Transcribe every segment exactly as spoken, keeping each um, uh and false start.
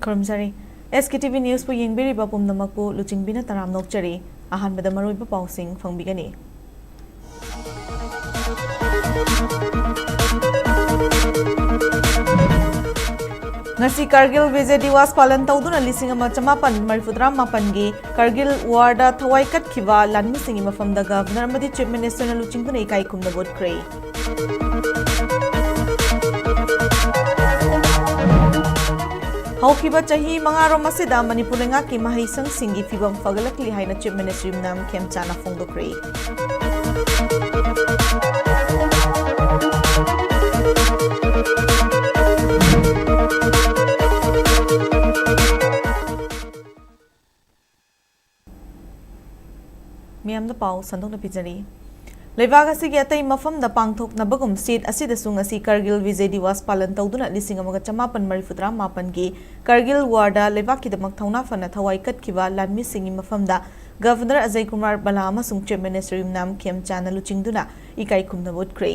ꯈꯨꯔꯨꯝꯖꯔꯤ꯫ ꯑꯦꯁ ꯀꯦ T V ꯅ꯭ꯌꯨꯁꯄꯨ ꯌꯦꯡꯕꯤꯔꯤꯕ ꯄꯨꯝꯅꯃꯛꯄꯨ ꯂꯨꯆꯤꯡꯕꯤꯅ ꯇꯔꯥꯝꯅ ꯑꯣꯛꯆꯔꯤ꯫ ꯑꯍꯥꯟꯕꯗ ꯃꯔꯨꯑꯣꯏꯕ ꯄꯥꯎꯁꯤꯡ ꯐꯪꯕꯤꯒꯅꯤ꯫ ꯉꯁꯤ ꯀꯥꯔꯒꯤꯜ ꯕꯤꯖꯦ ꯗꯤꯋꯥꯁ ꯄꯥꯂꯟ ꯇꯧꯗꯨꯅ ꯂꯤꯁꯤꯡ ꯑꯃ ꯆꯃꯥꯄꯟ ꯃꯔꯤꯐꯨꯇꯔꯥ ꯃꯥꯄꯟꯒꯤ ꯀꯥꯔꯒꯤꯜ ꯋꯥꯔꯗ ꯊꯋꯥꯏ ꯀꯠꯈꯤꯕ ꯂꯥꯟꯃꯤꯁꯤꯡꯒꯤ ꯃꯐꯝꯗ ꯒꯚꯔꯅꯔ ꯑꯃꯗꯤ ꯆꯤꯐ ꯃꯤꯅꯤꯁꯇꯔꯅ ꯂꯨꯆꯤꯡꯗꯨꯅ ꯏꯀꯥꯏ ꯈꯨꯝꯅꯕ ꯎꯠꯈ꯭ꯔꯦ꯫ ꯍꯧꯈꯤꯕ ꯆꯍꯤ ꯃꯉꯥꯔꯣꯝ ꯑꯁꯤꯗ ꯃꯅꯤꯄꯨꯔ ꯂꯩꯉꯥꯛꯀꯤ ꯃꯍꯩꯁꯪꯁꯤꯡꯒꯤ ꯐꯤꯕꯝ ꯐꯒꯠꯂꯛꯂꯤ ꯍꯥꯏꯅ ꯆꯤꯐ ꯃꯤꯅꯤꯁꯇꯔ ꯌꯨꯝꯅꯥꯝ ꯈꯦꯝꯆꯥꯅ ꯐꯣꯡꯗꯣꯛꯈ꯭ꯔꯦ꯫ ꯃꯤꯌꯥꯝꯗ ꯄꯥꯎ ꯁꯟꯗꯣꯛꯅ ꯄꯤꯖꯔꯤ꯫ ꯂꯩꯕꯥꯛ ꯑꯁꯤꯒꯤ ꯑꯇꯩ ꯃꯐꯝꯗ ꯄꯥꯡꯊꯣꯛꯅꯕꯒꯨꯝ ꯁꯤꯠ ꯑꯁꯤꯗꯁꯨ ꯉꯁꯤ ꯀꯥꯔꯒꯤꯜ ꯕꯤꯖꯦ ꯗꯤꯋꯥꯁ ꯄꯥꯂꯟ ꯇꯧꯗꯨꯅ ꯂꯤꯁꯤꯡ ꯑꯃꯒ ꯆꯃꯥꯄꯟ ꯃꯔꯤꯐꯨꯇꯔꯥ ꯃꯥꯄꯟꯒꯤ ꯀꯥꯔꯒꯤꯜ ꯋꯥꯔꯗ ꯂꯩꯕꯥꯛꯀꯤꯗꯃꯛ ꯊꯧꯅꯥ ꯐꯅ ꯊꯋꯥꯏ ꯀꯠꯈꯤꯕ ꯂꯥꯟꯃꯤꯁꯤꯡꯒꯤ ꯃꯐꯝꯗ ꯒꯚꯔꯅꯔ ꯑꯖꯌ ꯀꯨꯃꯥꯔ ꯕꯂꯥ ꯑꯃꯁꯨꯡ ꯆꯤꯐ ꯃꯤꯅꯤꯁꯇꯔ ꯌꯨꯝꯅꯥꯝ ꯈꯦꯝꯆꯥꯅ ꯂꯨꯆꯤꯡꯗꯨꯅ ꯏꯀꯥꯏ ꯈꯨꯝꯅꯕ ꯎꯠꯈ꯭ꯔꯦ꯫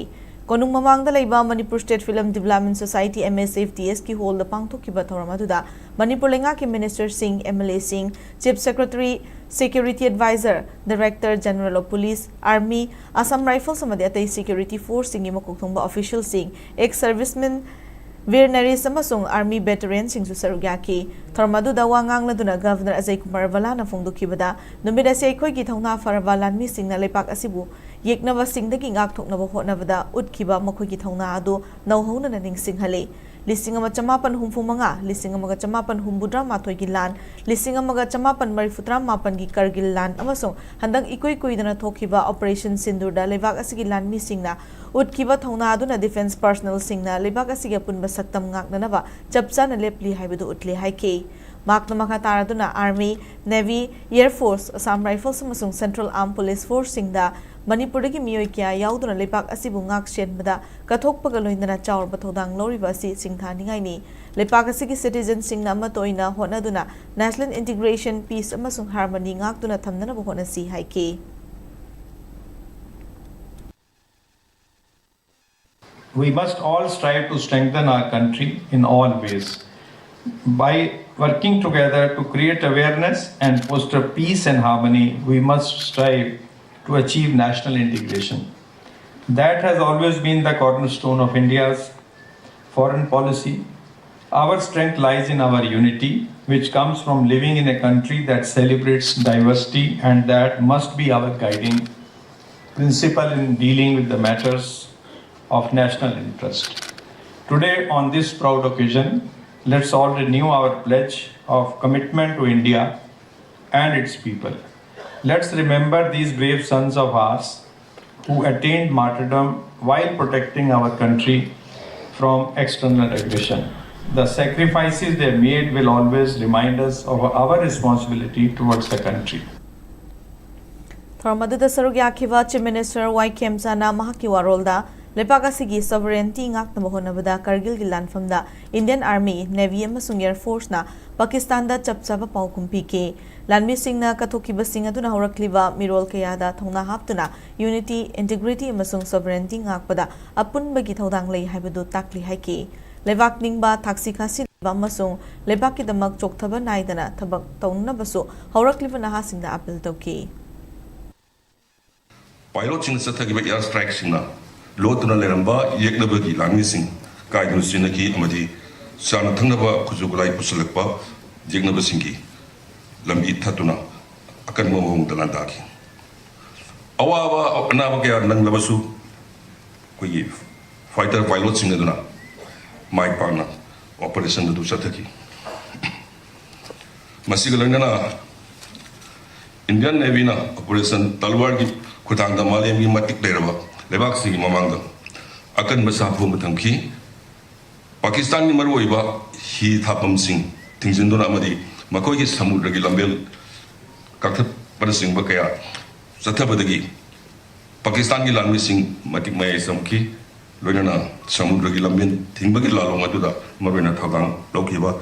ꯀꯣꯅꯨꯡ ꯃꯃꯥꯡꯗ ꯂꯩꯕ Manipur state film development society, M S F D ꯑꯦꯁꯀꯤ ꯍꯣꯜꯗ ꯄꯥꯡꯊꯣꯛꯈꯤꯕ ꯊꯧꯔꯝ ꯑꯗꯨꯗ ꯃꯅꯤꯄꯨꯔ ꯂꯩꯉꯥꯛꯀꯤ ꯃꯤꯅꯤꯁꯇꯔꯁꯤꯡ, ꯑꯦꯝ ꯑꯦꯜ ꯑꯦꯁꯤꯡ, chief secretary, security adviser, director general of police, army, Assam rifles ꯑꯃꯗꯤ ꯑꯇꯩ ꯁꯦꯀ꯭ꯌꯨꯔꯤꯇꯤ ꯐꯣꯔꯁꯁꯤꯡꯒꯤ ꯃꯀꯣꯛ ꯊꯣꯡꯕ ꯑꯣꯐꯤꯁꯤꯌꯦꯜꯁꯤꯡ, ꯑꯦꯛꯁ ꯁꯔꯚꯤꯁꯃꯦꯟ, ꯋꯤꯌꯔ ꯅꯔꯤꯁ ꯑꯃꯁꯨꯡ ꯑꯥꯔꯃꯤ ꯚꯦꯇꯔꯦꯟꯁꯤꯡꯁꯨ ꯁꯔꯨꯛ ꯌꯥꯈꯤ꯫ ꯊꯧꯔꯝ ꯑꯗꯨꯗ ꯋꯥ ꯉꯥꯡꯂꯗꯨꯅ ꯒꯚꯔꯅꯔ ꯑꯖꯌ ꯀꯨꯃꯥꯔ ꯕꯂꯥꯅ ꯐꯣꯡꯗꯣꯛꯈꯤꯕꯗ, ꯅꯨꯃꯤꯠ ꯑꯁꯤ ꯑꯩꯈꯣꯏꯒꯤ ꯊꯧꯅꯥ ꯐꯔꯕ ꯂꯥꯟꯃꯤꯁꯤꯡꯅ ꯂꯩꯄꯥꯛ ꯑꯁꯤꯕꯨ ꯌꯦꯛꯅꯕꯁꯤꯡꯗꯒꯤ ꯉꯥꯛꯊꯣꯛꯅꯕ ꯍꯣꯠꯅꯕꯗ ꯎꯠꯈꯤꯕ ꯃꯈꯣꯏꯒꯤ ꯊꯧꯅꯥ ꯑꯗꯨ ꯅꯧꯍꯧꯅꯅ ꯅꯤꯡꯁꯤꯡꯍꯜꯂꯤ꯫ ꯂꯤꯁꯤꯡ ꯑꯃ ꯆꯃꯥꯄꯟ ꯍꯨꯝꯐꯨ ꯃꯉꯥ, ꯂꯤꯁꯤꯡ ꯑꯃꯒ ꯆꯃꯥꯄꯟ ꯍꯨꯝꯐꯨꯇꯔꯥ ꯃꯥꯊꯣꯏꯒꯤ ꯂꯥꯟ, ꯂꯤꯁꯤꯡ ꯑꯃꯒ ꯆꯃꯥꯄꯟ ꯃꯔꯤꯐꯨꯇꯔꯥ ꯃꯥꯄꯟꯒꯤ ꯀꯥꯔꯒꯤꯜ ꯂꯥꯟ ꯑꯃꯁꯨꯡ ꯍꯟꯗꯛ ꯏꯀꯨꯏ ꯀꯨꯏꯗꯅ ꯊꯣꯛꯈꯤꯕ ꯑꯣꯄꯔꯦꯁꯟ ꯁꯤꯟꯗꯨꯔꯗ ꯂꯩꯕꯥꯛ ꯑꯁꯤꯒꯤ ꯂꯥꯟꯃꯤꯁꯤꯡꯅ ꯎꯠꯈꯤꯕ ꯊꯧꯅꯥ ꯑꯗꯨꯅ ꯗꯤꯐꯦꯟꯁ ꯄꯥꯔꯁꯅꯦꯜꯁꯤꯡꯅ ꯂꯩꯕꯥꯛ ꯑꯁꯤꯒꯤ ꯑꯄꯨꯟꯕ ꯁꯛꯇꯝ ꯉꯥꯛꯅꯅꯕ ꯆꯞ ꯆꯥꯅ ꯂꯦꯞꯂꯤ ꯍꯥꯏꯕꯗꯨ ꯎꯠꯂꯦ ꯍꯥꯏꯈꯤ꯫ ꯃꯍꯥꯛꯅ ꯃꯈꯥ ꯇꯥꯔꯗꯨꯅ army, navy, air force, Assam rifles ꯑꯃꯁꯨꯡ ꯁꯦꯟꯇ꯭ꯔꯦꯜ ꯑꯥꯔꯝ ꯄꯨꯂꯤꯁ ꯐꯣꯔꯁꯁꯤꯡꯗ ꯃꯅꯤꯄꯨꯔꯗꯒꯤ ꯃꯤꯑꯣꯏ ꯀꯌꯥ ꯌꯥꯎꯗꯨꯅ ꯂꯩꯕꯥꯛ ꯑꯁꯤꯕꯨ ꯉꯥꯛ ꯁꯦꯟꯕꯗ ꯀꯠꯊꯣꯛꯄꯒ ꯂꯣꯏꯅꯅ ꯆꯥꯎꯔꯕ ꯊꯧꯗꯥꯡ ꯂꯧꯔꯤꯕ ꯑꯁꯤ ꯁꯤꯡꯊꯥꯅꯤꯡꯉꯥꯏꯅꯤ꯫ ꯂꯩꯄꯥꯛ ꯑꯁꯤꯒꯤ ꯁꯤꯇꯤꯖꯟꯁꯤꯡꯅ ꯑꯃꯠꯇ ꯑꯣꯏꯅ ꯍꯣꯠꯅꯗꯨꯅ ꯅꯦꯁꯅꯦꯜ ꯏꯟꯇꯤꯒ꯭ꯔꯦꯁꯟ, ꯄꯤꯁ ꯑꯃꯁꯨꯡ ꯍꯥꯔꯃꯅꯤ ꯉꯥꯛꯇꯨꯅ ꯊꯝꯅꯅꯕ ꯍꯣꯠꯅꯁꯤ ꯍꯥꯏꯈꯤ꯫ We must all strive to strengthen our country in all ways. By working together to create awareness and foster peace and harmony, we must strive to achieve national integration. That has always been the cornerstone of India's foreign policy. Our strength lies in our unity, which comes from living in a country that celebrates diversity, and that must be our guiding principle in dealing with the matters of national interest. Today, on this proud occasion, let's all renew our pledge of commitment to India and its people. Let's remember these brave sons of ours who attained martyrdom while protecting our country from external aggression. The sacrifices they made will always remind us of our responsibility towards the country. ꯊꯧꯔꯝ ꯑꯗꯨꯗ ꯁꯔꯨꯛ ꯌꯥꯈꯤꯕ Chief Minister ꯋꯥꯏ ꯈꯦꯝꯆꯥꯅ ꯃꯍꯥꯛꯀꯤ ꯋꯥꯔꯣꯜꯗ, ꯂꯩꯕꯥꯛ ꯑꯁꯤꯒꯤ sovereignty ꯉꯥꯛꯅꯕ ꯍꯣꯠꯅꯕꯗ ꯀꯥꯔꯒꯤꯜꯒꯤ ꯂꯥꯟꯐꯝꯗ Indian Army, Navy ꯑꯃꯁꯨꯡ Air Forceꯅ ꯄꯥꯀꯤꯁꯇꯥꯟꯗ ꯆꯞ ꯆꯥꯕ ꯄꯥꯎꯈꯨꯝ ꯄꯤꯈꯤ꯫ ꯂꯥꯟꯃꯤꯁꯤꯡꯅ ꯀꯠꯊꯣꯛꯈꯤꯕꯁꯤꯡ ꯑꯗꯨꯅ ꯍꯧꯔꯛꯂꯤꯕ ꯃꯤꯔꯣꯜ ꯀꯌꯥꯗ ꯊꯧꯅꯥ ꯍꯥꯞꯇꯨꯅ unity, integrity ꯑꯃꯁꯨꯡ sovereignty ꯉꯥꯛꯄꯗ ꯑꯄꯨꯟꯕꯒꯤ ꯊꯧꯗꯥꯡ ꯂꯩ ꯍꯥꯏꯕꯗꯨ ꯇꯥꯛꯂꯤ ꯍꯥꯏꯈꯤ꯫ ꯂꯩꯕꯥꯛ ꯅꯤꯡꯕ, ꯊꯥꯛꯁꯤ ꯈꯥꯁꯤ ꯂꯩꯕ ꯑꯃꯁꯨꯡ ꯂꯩꯕꯥꯛꯀꯤꯗꯃꯛ ꯆꯣꯛꯊꯕ ꯅꯥꯏꯗꯅ ꯊꯕꯛ ꯇꯧꯅꯅꯕꯁꯨ ꯍꯧꯔꯛꯂꯤꯕ ꯅꯍꯥꯁꯤꯡꯗ appeal ꯇꯧꯈꯤ꯫ Pilotꯁꯤꯡꯅ ꯆꯠꯊꯈꯤꯕ air strikeꯁꯤꯡꯅ ꯂꯣꯠꯇꯨꯅ ꯂꯩꯔꯝꯕ ꯌꯦꯛꯅꯕꯒꯤ ꯂꯥꯟꯃꯤꯁꯤꯡ ꯀꯥꯏꯗꯨꯅ ꯆꯦꯟꯅꯈꯤ ꯑꯃꯗꯤ ꯆꯥꯅ ꯊꯛꯅꯕ ꯈꯨꯠꯁꯨ ꯈꯨꯠꯂꯥꯏ ꯄꯨꯁꯤꯜꯂꯛꯄ ꯌꯦꯛꯅꯕꯁꯤꯡꯒꯤ ꯂꯝꯕꯤ ꯊꯠꯇꯨꯅ ꯑꯀꯟꯕ ꯃꯑꯣꯡꯗ ꯂꯥꯟꯗꯥꯈꯤ꯫ ꯑꯋꯥꯕ ꯑꯅꯥꯕ ꯀꯌꯥ ꯅꯪꯂꯕꯁꯨ ꯑꯩꯈꯣꯏꯒꯤ fighter pilotꯁꯤꯡ ꯑꯗꯨꯅ ꯃꯥꯏ ꯄꯥꯛꯅ operation ꯑꯗꯨ ꯆꯠꯊꯈꯤ꯫ ꯃꯁꯤꯒ ꯂꯣꯏꯅꯅ Indian Navyꯅ Operation Talwarꯒꯤ ꯈꯨꯠꯊꯥꯡꯗ ꯃꯥꯂꯦꯝꯒꯤ ꯃꯇꯤꯛ ꯂꯩꯔꯕ ꯂꯩꯕꯥꯛꯁꯤꯡꯒꯤ ꯃꯃꯥꯡꯗ ꯑꯀꯟꯕ ꯁꯥꯐꯨ ꯑꯃ ꯊꯝꯈꯤ꯫ ꯄꯥꯀꯤꯁꯇꯥꯟꯒꯤ ꯃꯔꯨꯑꯣꯏꯕ ꯍꯤ ꯊꯥꯐꯝꯁꯤꯡ ꯊꯤꯡꯖꯤꯟꯗꯨꯅ ꯑꯃꯗꯤ ꯃꯈꯣꯏꯒꯤ ꯁꯃꯨꯗ꯭ꯔꯒꯤ ꯂꯝꯕꯦꯜ ꯀꯛꯊꯠꯄꯅꯆꯤꯡꯕ ꯀꯌꯥ ꯆꯠꯊꯕꯗꯒꯤ ꯄꯥꯀꯤꯁꯇꯥꯟꯒꯤ ꯂꯥꯟꯃꯤꯁꯤꯡ ꯃꯇꯤꯛ ꯃꯌꯥꯏ ꯆꯝꯈꯤ꯫ ꯂꯣꯏꯅꯅ ꯁꯃꯨꯗ꯭ꯔꯒꯤ ꯂꯝꯕꯦꯜ ꯊꯤꯡꯕꯒꯤ ꯂꯥꯜꯂꯣꯡ ꯑꯗꯨꯗ ꯃꯔꯨꯑꯣꯏꯅ ꯊꯧꯗꯥꯡ ꯂꯧꯈꯤꯕ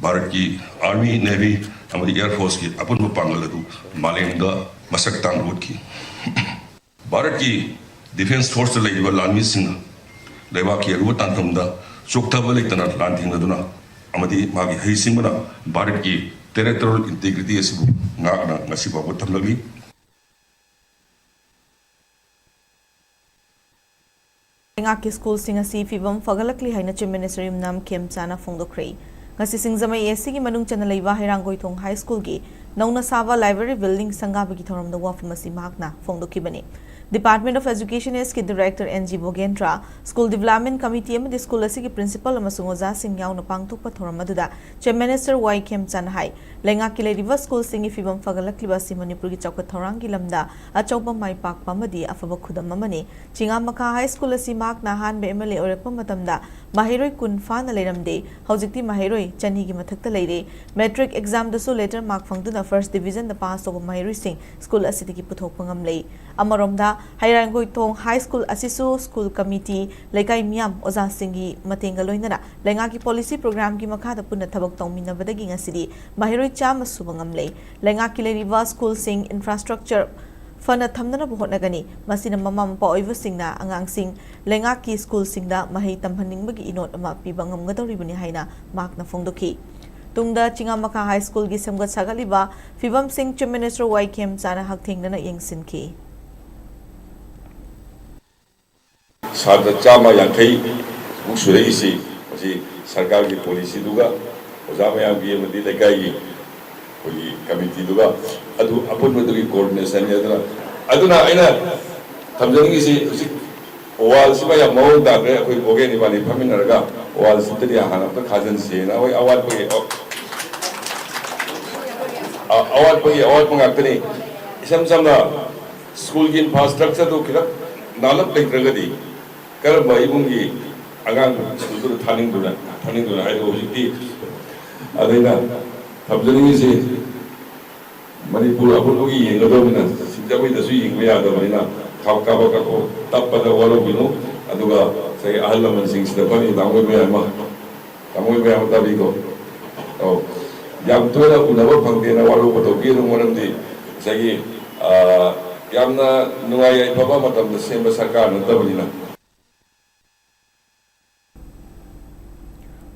ꯚꯥꯔꯠꯀꯤ Army, Navy ꯑꯃꯗꯤ Air Forceꯀꯤ ꯑꯄꯨꯟꯕ ꯄꯥꯡꯒꯜ ꯑꯗꯨ ꯃꯥꯂꯦꯝꯗ ꯃꯁꯛ ꯇꯥꯡꯅ ꯎꯠꯈꯤ꯫ ꯚꯥꯔꯠꯀꯤ Defence Forceꯇ ꯂꯩꯔꯤꯕ ꯂꯥꯟꯃꯤꯁꯤꯡꯅ ꯂꯩꯕꯥꯛꯀꯤ ꯑꯔꯨꯕ ꯇꯥꯟꯐꯝꯗ ꯆꯣꯛꯊꯕ ꯂꯩꯇꯅ ꯂꯥꯟꯊꯦꯡꯅꯗꯨꯅ ꯑꯃꯗꯤ ꯃꯥꯒꯤ ꯍꯩꯁꯤꯡꯕꯅ ꯚꯥꯔꯠꯀꯤ territorial integrity ꯑꯁꯤꯕꯨ ꯉꯥꯛꯅ ꯉꯁꯤ ꯐꯥꯎꯕ ꯊꯝꯂꯛꯂꯤ꯫ ꯂꯩꯉꯥꯛꯀꯤ ꯁ꯭ꯀꯨꯜꯁꯤꯡ ꯑꯁꯤ ꯐꯤꯕꯝ ꯐꯒꯠꯂꯛꯂꯤ ꯍꯥꯏꯅ Chief Minister ꯌꯨꯝꯅꯥꯝ ꯈꯦꯝꯆꯥꯅ ꯐꯣꯡꯗꯣꯛꯈ꯭ꯔꯦ꯫ ꯉꯁꯤ ꯁꯤꯡꯖꯃꯩ A C ꯒꯤ ꯃꯅꯨꯡ ꯆꯟꯅ ꯂꯩꯕ ꯍꯩꯔꯥꯡꯒꯣꯏꯊꯣꯡ High School ꯒꯤ ꯅꯧꯅ ꯁꯥꯕ library building ꯁꯪꯒꯥꯕꯒꯤ ꯊꯧꯔꯝꯗ ꯋꯥꯐꯝ ꯑꯁꯤ ꯃꯍꯥꯛꯅ ꯐꯣꯡꯗꯣꯛꯈꯤꯕꯅꯤ꯫ Department of Education S ꯀꯤ Director N G ꯕꯣꯒꯦꯟꯗ꯭ꯔ, School Development Committee ꯑꯃꯗꯤ ꯁ꯭ꯀꯨꯜ ꯑꯁꯤꯒꯤ principal ꯑꯃꯁꯨꯡ ꯑꯣꯖꯥꯁꯤꯡ ꯌꯥꯎꯅ ꯄꯥꯡꯊꯣꯛꯄ ꯊꯧꯔꯝ ꯑꯗꯨꯗ Chief Minister Y ꯈꯦꯝꯆꯥꯅ ꯍꯥꯏ, ꯂꯩꯉꯥꯛꯀꯤ ꯂꯩꯔꯤꯕ ꯁ꯭ꯀꯨꯜꯁꯤꯡꯒꯤ ꯐꯤꯕꯝ ꯐꯒꯠꯂꯛꯂꯤꯕ ꯑꯁꯤ ꯃꯅꯤꯄꯨꯔꯒꯤ ꯆꯥꯎꯈꯠ ꯊꯧꯔꯥꯡꯒꯤ ꯂꯝꯗ ꯑꯆꯧꯕ ꯃꯥꯏ ꯄꯥꯛꯄ ꯑꯃꯗꯤ ꯑꯐꯕ ꯈꯨꯗꯝ ꯑꯃꯅꯤ꯫ ꯆꯤꯉꯥꯃꯈꯥ High School ꯑꯁꯤ ꯃꯍꯥꯛꯅ ꯑꯍꯥꯟꯕ M L A ꯑꯣꯏꯔꯛꯄ ꯃꯇꯝꯗ ꯃꯍꯩꯔꯣꯏ ꯀꯨꯟ ꯐꯥꯅ ꯂꯩꯔꯝꯗꯦ꯫ ꯍꯧꯖꯤꯛꯇꯤ ꯃꯍꯩꯔꯣꯏ ꯆꯅꯤꯒꯤ ꯃꯊꯛꯇ ꯂꯩꯔꯦ꯫ Matric exam ꯗꯁꯨ letter mark ꯐꯪꯗꯨꯅ first division ꯗ pass ꯇꯧꯕ ꯃꯍꯩꯔꯣꯏꯁꯤꯡ ꯁ꯭ꯀꯨꯜ ꯑꯁꯤꯗꯒꯤ ꯄꯨꯊꯣꯛꯄ ꯉꯝꯂꯦ꯫ ꯑꯃꯔꯣꯝꯗ, ꯍꯩꯔꯥꯡꯒꯣꯏꯊꯣꯡ High School ꯑꯁꯤꯁꯨ ꯁ꯭ꯀꯨꯜ committee, ꯂꯩꯀꯥꯏ ꯃꯤꯌꯥꯝ, ꯑꯣꯖꯥꯁꯤꯡꯒꯤ ꯃꯇꯦꯡꯒ ꯂꯣꯏꯅꯅ ꯂꯩꯉꯥꯛꯀꯤ policy program ꯒꯤ ꯃꯈꯥꯗ ꯄꯨꯟꯅ ꯊꯕꯛ ꯇꯧꯃꯤꯟꯅꯕꯗꯒꯤ ꯉꯁꯤꯗꯤ ꯃꯍꯩꯔꯣꯏ ꯆꯥꯝꯃ ꯁꯨꯕ ꯉꯝꯂꯦ꯫ ꯂꯩꯉꯥꯛꯀꯤ ꯂꯩꯔꯤꯕ ꯁ꯭ꯀꯨꯜꯁꯤꯡ infrastructure ꯐꯅ ꯊꯝꯅꯅꯕ ꯍꯣꯠꯅꯒꯅꯤ꯫ ꯃꯁꯤꯅ ꯃꯃꯥ ꯃꯄꯥ ꯑꯣꯏꯕꯁꯤꯡꯅ ꯑꯉꯥꯡꯁꯤꯡ ꯂꯩꯉꯥꯛꯀꯤ ꯁ꯭ꯀꯨꯜꯁꯤꯡꯗ ꯃꯍꯩ ꯇꯝꯍꯟꯅꯤꯡꯕꯒꯤ ꯏꯅꯣꯠ ꯑꯃ ꯄꯤꯕ ꯉꯝꯒꯗꯧꯔꯤꯕꯅꯤ ꯍꯥꯏꯅ ꯃꯍꯥꯛꯅ ꯐꯣꯡꯗꯣꯛꯈꯤ꯫ ꯇꯨꯡꯗ ꯆꯤꯉꯥꯃꯈꯥ High School ꯒꯤ ꯁꯦꯝꯒꯠ ꯁꯥꯒꯠꯂꯤꯕ ꯐꯤꯕꯝꯁꯤꯡ Chief Minister Y ꯈꯦꯝꯆꯥꯅ ꯍꯛꯊꯦꯡꯅꯅ ꯌꯦꯡꯁꯤꯟꯈꯤ꯫ ꯁꯥꯇ꯭ꯔ ꯆꯥꯝꯃ ꯌꯥꯡꯈꯩ ꯃꯨꯛ ꯁꯨꯔꯛꯏꯁꯤ ꯃꯁꯤ ꯁꯔꯀꯥꯔꯒꯤ policy ꯗꯨꯒ ꯑꯣꯖꯥ ꯃꯌꯥꯝꯒꯤ ꯑꯃꯗꯤ ꯂꯩꯀꯥꯏꯒꯤ ꯑꯩꯈꯣꯏꯒꯤ committee ꯗꯨꯒ ꯑꯗꯨ ꯑꯄꯨꯟꯕꯗꯨꯒꯤ coordination ꯅꯤ꯫ ꯑꯗꯨꯅ, ꯑꯗꯨꯅ ꯑꯩꯅ ꯊꯝꯖꯅꯤꯡꯉꯤꯁꯤ ꯍꯧꯖꯤꯛ wall ꯁꯤꯃ ꯌꯥꯝ ꯃꯑꯣꯡ ꯇꯥꯈ꯭ꯔꯦ꯫ ꯑꯩꯈꯣꯏ ꯕꯣꯒꯦꯟ ꯏꯕꯥꯅꯤ ꯐꯝꯃꯤꯟꯅꯔꯒ wall ꯁꯤꯗꯗꯤ ꯍꯥꯟꯅ ꯑꯝꯇ ꯈꯥꯖꯤꯟꯁꯦꯅ ꯑꯩꯈꯣꯏ ꯑꯋꯥꯠꯄꯒꯤ, ꯑ, ꯑꯋꯥꯠꯄꯒꯤ ꯑꯋꯥꯠꯄ ꯉꯥꯛꯇꯅꯤ꯫ ꯏꯁꯝ ꯁꯝꯅ ꯁ꯭ꯀꯨꯜꯒꯤ infrastructure ꯗꯨ ꯈꯤꯇꯪ ꯅꯥꯜꯂꯞ ꯂꯩꯇ꯭ꯔꯒꯗꯤ ꯀꯔꯝꯕ ꯏꯃꯨꯡꯒꯤ ꯑꯉꯥꯡ ꯁ꯭ꯀꯨꯜꯗꯨꯗ ꯊꯥꯅꯤꯡꯗꯨꯅ, ꯊꯥꯅꯤꯡꯗꯨꯅ ꯍꯥꯏꯗꯣ ꯍꯧꯖꯤꯛꯇꯤ꯫ ꯑꯗ ꯑꯩꯅ ꯊꯝꯖꯅꯤꯡꯉꯤꯁꯤ, ꯃꯅꯤꯄꯨꯔ ꯑꯄꯨꯟꯕꯒꯤ ꯌꯦꯡꯒꯗꯧꯕꯅꯤꯅ, ꯁꯤꯡꯖꯃꯩꯗꯁꯨ ꯌꯦꯡꯕ ꯌꯥꯗꯕꯅꯤꯅ, ꯈꯥꯎ ꯀꯥꯕ ꯀꯛꯄ ꯇꯞꯄꯗ ꯋꯥꯔꯧꯕꯤꯅꯨ꯫ ꯑꯗꯨꯒ ꯉꯁꯥꯏꯒꯤ ꯑꯍꯜ ꯂꯃꯟꯁꯤꯡꯁꯤꯗ ꯐꯅꯤ ꯇꯥꯃꯣꯏ ꯃꯌꯥꯝ ꯑꯃ, ꯇꯥꯃꯣꯏ ꯃꯌꯥꯝ ꯑꯃ ꯇꯥꯕꯤꯀꯣ꯫ ꯑꯧ, ꯌꯥꯝ ꯇꯣꯏꯅ ꯎꯅꯕ ꯐꯪꯗꯦꯅ ꯋꯥꯔꯧꯕ ꯇꯧꯕꯤꯒꯅꯨ꯫ ꯃꯔꯝꯗꯤ ꯉꯁꯥꯏꯒꯤ, ꯑ, ꯌꯥꯝꯅ ꯅꯨꯡꯉꯥꯏ ꯌꯥꯏꯐꯕ ꯃꯇꯝꯗ ꯁꯦꯝꯕ ꯁꯔꯀꯥꯔ ꯅꯠꯇꯕꯅꯤꯅ꯫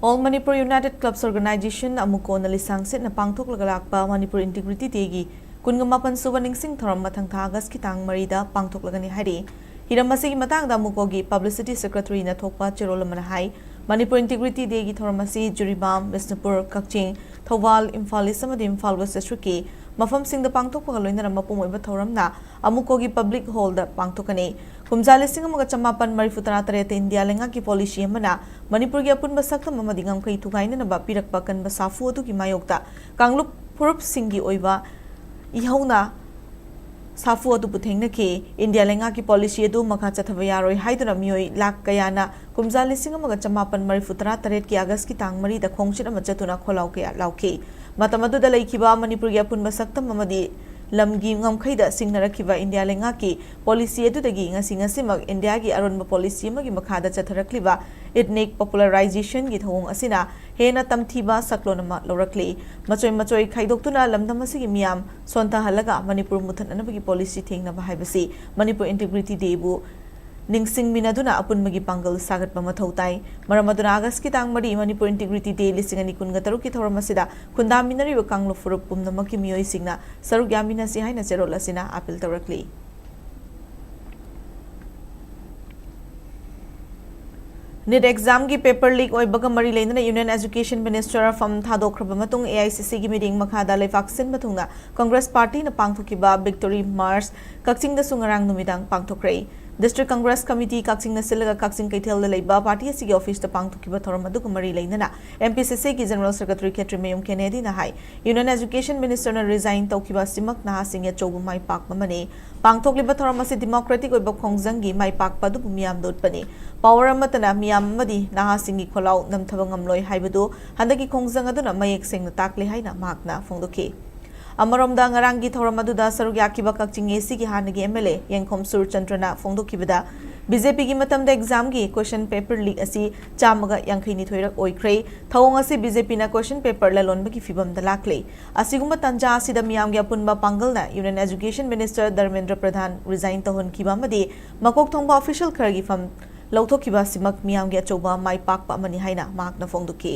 All Manipur United Clubs Organization, ꯑꯃꯨꯀꯣꯅ ꯂꯤꯁꯥꯡ ꯁꯤꯠꯅ ꯄꯥꯡꯊꯣꯛꯂꯒ ꯂꯥꯛꯄ ꯃꯅꯤꯄꯨꯔ ꯏꯟꯇꯤꯒ꯭ꯔꯤꯇꯤ ꯗꯦꯒꯤ ꯀꯨꯟꯒ ꯃꯥꯄꯟ ꯁꯨꯕ ꯅꯤꯡꯁꯤꯡ ꯊꯧꯔꯝ ꯃꯊꯪ ꯊꯥ ꯑꯥꯒꯁꯀꯤ ꯇꯥꯡ ꯃꯔꯤꯗ ꯄꯥꯡꯊꯣꯛꯂꯒꯅꯤ ꯍꯥꯏꯔꯤ꯫ ꯍꯤꯔꯝ ꯑꯁꯤꯒꯤ ꯃꯇꯥꯡꯗ ꯑꯃꯨꯀꯣꯒꯤ ꯄꯕ꯭ꯂꯤꯁꯤꯇꯤ ꯁꯦꯀ꯭ꯔꯦꯇꯔꯤꯅ ꯊꯣꯛꯄ ꯆꯦꯔꯣꯜ ꯑꯃꯅ ꯍꯥꯏ, ꯃꯅꯤꯄꯨꯔ ꯏꯟꯇꯤꯒ꯭ꯔꯤꯇꯤ ꯗꯦꯒꯤ ꯊꯧꯔꯝ ꯑꯁꯤ ꯖꯤꯔꯤꯕꯥꯝ, ꯕꯤꯁꯅꯨꯄꯨꯔ, ꯀꯛꯆꯤꯡ, ꯊꯧꯕꯥꯜ, ꯏꯝꯐꯥꯜ ꯏꯁ ꯑꯃꯗꯤ ꯏꯝꯐꯥꯜ ꯋꯦꯁ ꯗꯤꯁꯇ꯭ꯔꯤꯛꯀꯤ ꯃꯐꯝꯁꯤꯡꯗ ꯄꯥꯡꯊꯣꯛꯄꯒ ꯂꯣꯏꯅꯅ ꯃꯄꯨꯡ ꯑꯣꯏꯕ ꯊꯧꯔꯝꯅ ꯑꯃꯨꯀꯣꯒꯤ ꯄꯕ꯭ꯂꯤꯛ ꯍꯣꯜꯗ ꯄꯥꯡꯊꯣꯛꯀꯅꯤ꯫ ꯀꯨꯝꯖꯥ ꯂꯤꯁꯤꯡ ꯑꯃꯒ ꯆꯃꯥꯄꯟ ꯃꯔꯤꯐꯨ ꯇꯔꯥ ꯇꯔꯦꯠꯇ ꯏꯟꯗꯤꯌꯥ ꯂꯩꯉꯥꯛꯀꯤ ꯄꯣꯂꯤꯁꯤ ꯑꯃꯅ ꯃꯅꯤꯄꯨꯔꯒꯤ ꯑꯄꯨꯟꯕ ꯁꯛꯇꯝ ꯑꯃꯗꯤ ꯉꯝꯈꯩ ꯊꯨꯒꯥꯏꯅꯅꯕ ꯄꯤꯔꯛꯄ ꯀꯟꯕ ꯁꯥꯐꯨ ꯑꯗꯨꯒꯤ ꯃꯥꯌꯣꯛꯇ ꯀꯥꯡꯂꯨꯞ ꯐꯨꯔꯨꯞꯁꯤꯡꯒꯤ ꯑꯣꯏꯕ ꯏꯍꯧꯅ ꯁꯥꯐꯨ ꯑꯗꯨꯕꯨ ꯊꯦꯡꯅꯈꯤ꯫ ꯏꯟꯗꯤꯌꯥ ꯂꯩꯉꯥꯛꯀꯤ ꯄꯣꯂꯤꯁꯤ ꯑꯗꯨ ꯃꯈꯥ ꯆꯠꯊꯕ ꯌꯥꯔꯣꯏ ꯍꯥꯏꯗꯨꯅ ꯃꯤꯑꯣꯏ ꯂꯥꯈ ꯀꯌꯥꯅ ꯀꯨꯝꯖꯥ ꯂꯤꯁꯤꯡ ꯑꯃꯒ ꯆꯃꯥꯄꯟ ꯃꯔꯤꯐꯨ ꯇꯔꯥ ꯇꯔꯦꯠꯀꯤ ꯑꯥꯒꯁꯀꯤ ꯇꯥꯡ ꯃꯔꯤꯗ ꯈꯣꯡꯆꯠ ꯑꯃ ꯆꯠꯇꯨꯅ ꯈꯣꯜꯂꯥꯎ ꯀꯌꯥ ꯂꯥꯎꯈꯤ꯫ ꯃꯇꯝ ꯑꯗꯨꯗ ꯂꯩꯈꯤꯕ ꯃꯅꯤꯄꯨꯔꯒꯤ ꯑꯄꯨꯟꯕ ꯁꯛꯇꯝ ꯑꯃꯗꯤ ꯂꯝꯒꯤ ꯉꯝꯈꯩꯗ ꯁꯤꯡꯅꯔꯛꯈꯤꯕ ꯏꯟꯗꯤꯌꯥ ꯂꯩꯉꯥꯛꯀꯤ ꯄꯣꯂꯤꯁꯤ ꯑꯗꯨꯗꯒꯤ ꯉꯁꯤ ꯉꯁꯤꯃꯛ ꯏꯟꯗꯤꯌꯥꯒꯤ ꯑꯔꯣꯟꯕ ꯄꯣꯂꯤꯁꯤ ꯑꯃꯒꯤ ꯃꯈꯥꯗ ꯆꯠꯊꯔꯛꯂꯤꯕ ethnic popularization ꯒꯤ ꯊꯧꯑꯣꯡ ꯑꯁꯤꯅ ꯍꯦꯟꯅ ꯇꯝꯊꯤꯕ ꯁꯛꯂꯣꯟ ꯑꯃ ꯂꯧꯔꯛꯂꯤ꯫ ꯃꯆꯣꯏ ꯃꯆꯣꯏ ꯈꯥꯏꯗꯣꯛꯇꯨꯅ ꯂꯝꯗꯝ ꯑꯁꯤꯒꯤ ꯃꯤꯌꯥꯝ ꯁꯣꯟꯊꯍꯜꯂꯒ ꯃꯅꯤꯄꯨꯔ ꯃꯨꯊꯠꯅꯅꯕꯒꯤ ꯄꯣꯂꯤꯁꯤ ꯊꯦꯡꯅꯕ ꯍꯥꯏꯕꯁꯤ ꯃꯅꯤꯄꯨꯔ ꯏꯟꯇꯤꯒ꯭ꯔꯤꯇꯤ ꯗꯦꯕꯨ ꯅꯤꯡꯁꯤꯡꯃꯤꯟꯅꯗꯨꯅ ꯑꯄꯨꯟꯕꯒꯤ ꯄꯥꯡꯒꯜ ꯁꯥꯒꯠꯄ ꯃꯊꯧ ꯇꯥꯏ꯫ ꯃꯔꯝ ꯑꯗꯨꯅ ꯑꯥꯒꯁꯀꯤ ꯇꯥꯡ ꯃꯔꯤ ꯃꯅꯤꯄꯨꯔ ꯏꯟꯇꯤꯒ꯭ꯔꯤꯇꯤ ꯗꯦ ꯂꯤꯁꯤꯡ ꯑꯅꯤ ꯀꯨꯟꯒ ꯇꯔꯨꯛꯀꯤ ꯊꯧꯔꯝ ꯑꯁꯤꯗ ꯈꯨꯟꯗꯥꯃꯤꯟꯅꯔꯤꯕ ꯀꯥꯡꯂꯨꯞ ꯐꯨꯔꯨꯞ ꯄꯨꯝꯅꯃꯛꯀꯤ ꯃꯤꯑꯣꯏꯁꯤꯡꯅ ꯁꯔꯨꯛ ꯌꯥꯃꯤꯟꯅꯁꯤ ꯍꯥꯏꯅ ꯆꯦꯔꯣꯜ ꯑꯁꯤꯅ ꯑꯥꯄꯤꯜ ꯇꯧꯔꯛꯂꯤ꯫ ꯅꯤꯠ ꯑꯦꯛꯖꯥꯝꯒꯤ ꯄꯦꯄꯔ ꯂꯤꯛ ꯑꯣꯏꯕꯒ ꯃꯔꯤ ꯂꯩꯅꯅ ꯌꯨꯅꯤꯌꯟ ꯑꯦꯖꯨꯀꯦꯁꯟ ꯃꯤꯅꯤꯁꯇꯔ ꯐꯝ ꯊꯥꯗꯣꯛꯈ꯭ꯔꯕ ꯃꯇꯨꯡ ꯑꯦ ꯑꯥꯏ ꯁꯤ ꯁꯤꯒꯤ ꯃꯤꯠꯌꯦꯡ ꯃꯈꯥꯗ ꯂꯩꯕꯥꯛ ꯁꯤꯟꯕ ꯊꯨꯡꯅ ꯀꯪꯒ꯭ꯔꯦꯁ ꯄꯥꯔꯇꯤꯅ ꯄꯥꯡꯊꯣꯛꯈꯤꯕ ꯚꯤꯛꯇꯣꯔꯤ ꯃꯥꯔꯆ ꯀꯛꯆꯤꯡꯗꯁꯨ ꯉꯔꯥꯡ ꯅꯨꯃꯤꯗꯥꯡ ꯄꯥꯡꯊꯣꯛꯈ꯭ꯔꯦ꯫ ꯗꯤꯁꯇ꯭ꯔꯤꯛ ꯀꯪꯒ꯭ꯔꯦꯁ ꯀꯃꯤꯇꯤ ꯀꯛꯆꯤꯡꯅ ꯁꯤꯜꯂꯒ ꯀꯛꯆꯤꯡ ꯀꯩꯊꯦꯜꯗ ꯂꯩꯕ ꯄꯥꯔꯇꯤ ꯑꯁꯤꯒꯤ ꯑꯣꯐꯤꯁꯇ ꯄꯥꯡꯊꯣꯛꯈꯤꯕ ꯊꯧꯔꯝ ꯑꯗꯨꯒ ꯃꯔꯤ ꯂꯩꯅꯅ ꯑꯦꯝ ꯄꯤ ꯁꯤ ꯁꯤꯒꯤ ꯖꯦꯅꯔꯦꯜ ꯁꯦꯀ꯭ꯔꯦꯇꯔꯤ ꯈꯦꯇ꯭ꯔꯤꯃꯌꯨꯝ ꯀꯦꯅꯦꯗꯤꯅ ꯍꯥꯏ, ꯌꯨꯅꯤꯌꯟ ꯑꯦꯖꯨꯀꯦꯁꯟ ꯃꯤꯅꯤꯁꯇꯔꯅ ꯔꯤꯖꯥꯏꯟ ꯇꯧꯈꯤꯕ ꯑꯁꯤꯃꯛ ꯅꯍꯥꯁꯤꯡꯒꯤ ꯑꯆꯧꯕ ꯃꯥꯏ ꯄꯥꯛꯄ ꯑꯃꯅꯤ꯫ ꯄꯥꯡꯊꯣꯛꯂꯤꯕ ꯊꯧꯔꯝ ꯑꯁꯤ ꯗꯤꯃꯣꯀ꯭ꯔꯦꯇꯤꯛ ꯑꯣꯏꯕ ꯈꯣꯡꯖꯪꯒꯤ ꯃꯥꯏ ꯄꯥꯛꯄ ꯑꯗꯨꯕꯨ ꯃꯤꯌꯥꯝꯗ ꯎꯠꯄꯅꯤ꯫ ꯄꯥꯋꯔ ꯑꯃꯠꯇꯅ ꯃꯤꯌꯥꯝ ꯑꯃꯗꯤ ꯅꯍꯥꯁꯤꯡꯒꯤ ꯈꯣꯜꯂꯥꯎ ꯅꯝꯊꯕ ꯉꯝꯂꯣꯏ ꯍꯥꯏꯕꯗꯨ ꯍꯟꯗꯛꯀꯤ ꯈꯣꯡꯖꯪ ꯑꯗꯨꯅ ꯃꯌꯦꯛ ꯁꯦꯡꯅ ꯇꯥꯛꯂꯦ ꯍꯥꯏꯅ ꯃꯍꯥꯛꯅ ꯐꯣꯡꯗꯣꯛꯈꯤ꯫ ꯑꯃꯔꯣꯝꯗ ꯉꯔꯥꯡꯒꯤ ꯊꯧꯔꯝ ꯑꯗꯨꯗ ꯁꯔꯨꯛ ꯌꯥꯈꯤꯕ ꯀꯛꯆꯤꯡ ꯑꯦ ꯁꯤꯒꯤ ꯍꯥꯟꯅꯒꯤ ꯑꯦꯝ ꯑꯦꯜ ꯑꯦ ꯌꯦꯡꯈꯣꯝ ꯁꯨꯔꯆꯟꯗ꯭ꯔꯅ ꯐꯣꯡꯗꯣꯛꯈꯤꯕꯗ, ꯕꯤ ꯖꯦ ꯄꯤꯒꯤ ꯃꯇꯝꯗ ꯑꯦꯛꯖꯥꯝꯒꯤ ꯀꯣꯏꯁꯟ ꯄꯦꯄꯔ ꯂꯤꯛ ꯑꯁꯤ ꯆꯥꯝꯃꯒ ꯌꯥꯡꯈꯩꯅꯤꯊꯣꯏꯔꯛ ꯑꯣꯏꯈ꯭ꯔꯦ꯫ ꯊꯧꯑꯣꯡ ꯑꯁꯤ ꯕꯤ ꯖꯦ ꯄꯤꯅ ꯀꯣꯏꯁꯟ ꯄꯦꯄꯔ ꯂꯂꯣꯟꯕꯒꯤ ꯐꯤꯚꯝꯗ ꯂꯥꯛꯂꯦ꯫ ꯑꯁꯤꯒꯨꯝꯕ ꯇꯥꯟꯖꯥ ꯑꯁꯤꯗ ꯃꯤꯌꯥꯝꯒꯤ ꯑꯄꯨꯟꯕ ꯄꯥꯡꯒꯜꯅ ꯌꯨꯅꯤꯌꯟ ꯑꯦꯖꯨꯀꯦꯁꯟ ꯃꯤꯅꯤꯁꯇꯔ ꯙꯔꯃꯦꯟꯗ꯭ꯔ ꯄ꯭ꯔꯙꯥꯟ ꯔꯤꯖꯥꯏꯟ ꯇꯧꯍꯟꯈꯤꯕ ꯑꯃꯗꯤ ꯃꯀꯣꯛ ꯊꯣꯡꯕ ꯑꯣꯐꯤꯁꯤꯌꯦꯜ ꯈꯔꯒꯤ ꯐꯝ ꯂꯧꯊꯣꯛꯈꯤꯕ ꯑꯁꯤꯃꯛ ꯃꯤꯌꯥꯝꯒꯤ ꯑꯆꯧꯕ ꯃꯥꯏ ꯄꯥꯛꯄ ꯑꯃꯅꯤ ꯍꯥꯏꯅ ꯃꯍꯥꯛꯅ ꯐꯣꯡꯗꯣꯛꯈꯤ꯫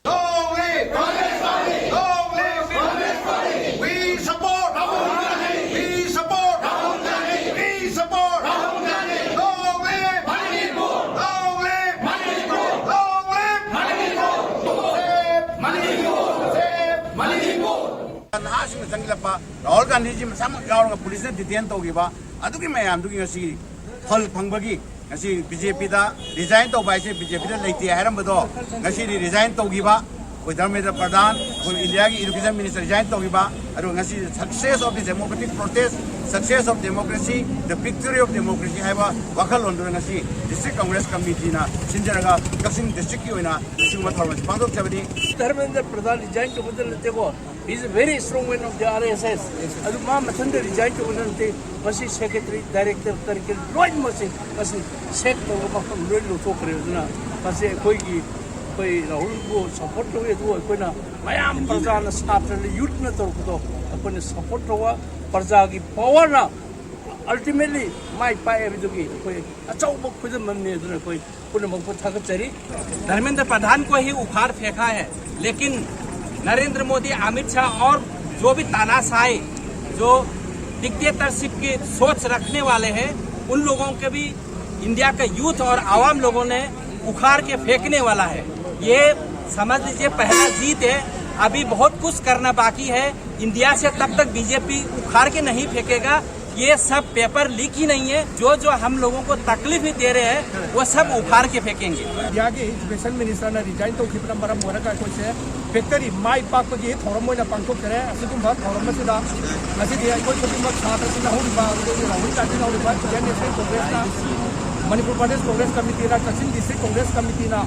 Long live Congress Party! Long live Congress Party! We support Rahul Gandhi! We support Rahul Gandhi! We support Rahul Gandhi! Long live Manipur! Long live Manipur! Long live Manipur! Save Manipur! Save Manipur! ꯅꯍꯥꯁꯤꯡꯅ ꯆꯪꯁꯤꯜꯂꯛꯄ, ꯔꯥꯍꯨꯜ ꯒꯥꯟꯙꯤꯖꯤ ꯃꯁꯥꯃꯛ ꯌꯥꯎꯔꯒ ꯄꯨꯂꯤꯁꯅ detain ꯇꯧꯈꯤꯕ, ꯑꯗꯨꯒꯤ ꯃꯌꯥꯝꯗꯨꯒꯤ ꯉꯁꯤ ꯐꯜ ꯐꯪꯕꯒꯤ ꯉꯁꯤ ꯕꯤ ꯖꯦ ꯄꯤꯗ ꯔꯤꯖꯥꯏꯟ ꯇꯧꯕ ꯍꯥꯏꯁꯦ, ꯕꯤ ꯖꯦ ꯄꯤꯗ ꯂꯩꯇꯦ ꯍꯥꯏꯔꯝꯕꯗꯣ ꯉꯁꯤꯗꯤ ꯔꯤꯖꯥꯏꯟ ꯇꯧꯈꯤꯕ, ꯑꯩꯈꯣꯏ ꯙꯔꯃꯦꯟꯗ꯭ꯔ ꯄ꯭ꯔꯙꯥꯟ, ꯑꯩꯈꯣꯏ ꯏꯟꯗꯤꯌꯥꯒꯤ ꯏꯗꯨꯀꯦꯁꯟ ꯃꯤꯅꯤꯁꯇꯔ ꯔꯤꯖꯥꯏꯟ ꯇꯧꯈꯤꯕ, ꯑꯗꯨꯒ ꯉꯁꯤ success of the democratic protest, success of democracy, the victory of democracy ꯍꯥꯏꯕ ꯋꯥꯈꯜꯂꯣꯟꯗꯨꯅ ꯉꯁꯤ ꯗꯤꯁꯇ꯭ꯔꯤꯛ ꯀꯪꯒ꯭ꯔꯦꯁ ꯀꯃꯤꯇꯤꯅ ꯁꯤꯟꯖꯔꯒ ꯀꯛꯆꯤꯡ ꯗꯤꯁꯇ꯭ꯔꯤꯛꯀꯤ ꯑꯣꯏꯅ ꯑꯁꯤꯒꯨꯝꯕ ꯊꯧꯔꯝ ꯑꯁꯤ ꯄꯥꯡꯊꯣꯛꯆꯕꯅꯤ꯫ ꯙꯔꯃꯦꯟꯗ꯭ꯔ ꯄ꯭ꯔꯙꯥꯟ ꯔꯤꯖꯥꯏꯟ ꯇꯧꯕꯗ ꯅꯠꯇꯦꯀꯣ, He is a very strong man of the R S S. ꯑꯗꯨ ꯃꯥ ꯃꯊꯟꯇ ꯔꯤꯖꯥꯏꯟ ꯇꯧꯕ ꯅꯠꯇꯦ, ꯃꯁꯤ ꯁꯦꯀ꯭ꯔꯦꯇꯔꯤ, ꯗꯥꯏꯔꯦꯛꯇꯔ, ꯀꯔꯤ ꯀꯔꯤ ꯂꯣꯏꯅꯃꯛꯁꯦ ꯃꯁꯤ ꯁꯦꯛ ꯇꯧꯕ ꯃꯐꯝ ꯂꯣꯏ ꯂꯧꯊꯣꯛꯈ꯭ꯔꯦ꯫ ꯑꯗꯨꯅ ꯃꯁꯤ ꯑꯩꯈꯣꯏꯒꯤ, ꯑꯩꯈꯣꯏ ꯔꯥꯍꯨꯜꯕꯨ ꯁꯄꯣꯔꯠ ꯇꯧꯏ, ꯑꯗꯨꯕꯨ ꯑꯩꯈꯣꯏꯅ ꯃꯌꯥꯝ ꯄ꯭ꯔꯖꯥꯅ, ꯁꯥꯇ꯭ꯔꯅ, ꯌꯨꯠꯅ ꯇꯧꯔꯛꯄꯗꯣ ꯑꯩꯈꯣꯏꯅ ꯁꯄꯣꯔꯠ ꯇꯧꯕ, ꯄ꯭ꯔꯖꯥꯒꯤ ꯄꯋꯥꯔꯅ ultimately ꯃꯥꯏ ꯄꯥꯛꯑꯦ ꯍꯥꯏꯕꯗꯨꯒꯤ ꯑꯩꯈꯣꯏ ꯑꯆꯧꯕ ꯈꯨꯗꯝ ꯑꯃꯅꯤ꯫ ꯑꯗꯨꯅ ꯑꯩꯈꯣꯏ ꯄꯨꯝꯅꯃꯛꯄꯨ ꯊꯥꯒꯠꯆꯔꯤ꯫ धर्मेंद्र प्रधान को ही उखाड़ फेंका है, लेकिन नरेंद्र मोदी, अमित शाह और जो भी तानाशाही, जो डिक्टेटरशिप की सोच रखने वाले हैं, उन लोगों के भी इंडिया का यूथ और आवाम लोगों ने उखाड़ के फेंकने वाला है। ये समझ लीजिए, पहला जीत है। अभी बहुत कुछ करना बाकी है। इंडिया से तब तक बी जे पी उखाड़ के नहीं फेंकेगा। ये सब पेपर लीक ही नहीं है। जो जो हम लोगों को तकलीफ ही दे रहे हैं, वो सब उखाड़ के फेंकेंगे। ꯏꯟꯗꯤꯌꯥꯒꯤ ꯏꯗꯨꯀꯦꯁꯟ ꯃꯤꯅꯤꯁꯇꯔꯅ ꯔꯤꯖꯥꯏꯟ ꯇꯧꯈꯤꯕꯅ ꯃꯔꯝ ꯑꯣꯏꯔꯒ ꯑꯩꯈꯣꯏꯁꯦ ꯐꯦꯛꯇꯔꯤ ꯃꯥꯏ ꯄꯥꯛꯄꯒꯤ ꯊꯧꯔꯝ ꯑꯣꯏꯅ ꯄꯥꯡꯊꯣꯛꯆꯔꯦ꯫ ꯑꯁꯤꯒꯨꯝꯕ ꯊꯧꯔꯝ ꯑꯁꯤꯗ ꯉꯁꯤꯗꯤ ꯑꯩꯈꯣꯏ ꯈꯨꯗꯤꯡꯃꯛ ꯁꯥꯇ꯭ꯔꯁꯤꯡꯅ ꯍꯧꯔꯤꯕ, ꯑꯗꯨꯗꯒꯤ ꯔꯥꯍꯨꯜ ꯒꯥꯟꯙꯤꯅ ꯍꯧꯔꯤꯕ ꯏꯟꯗꯤꯌꯟ ꯅꯦꯁꯅꯦꯜ ꯀꯣꯡꯒ꯭ꯔꯦꯁꯅ, ꯃꯅꯤꯄꯨꯔ ꯄ꯭ꯔꯗꯦꯁ ꯀꯣꯡꯒ꯭ꯔꯦꯁ ꯀꯃꯤꯇꯤꯅ, ꯀꯛꯆꯤꯡ ꯗꯤꯁꯇ꯭ꯔꯤꯛ ꯀꯣꯡꯒ꯭ꯔꯦꯁ ꯀꯃꯤꯇꯤꯅ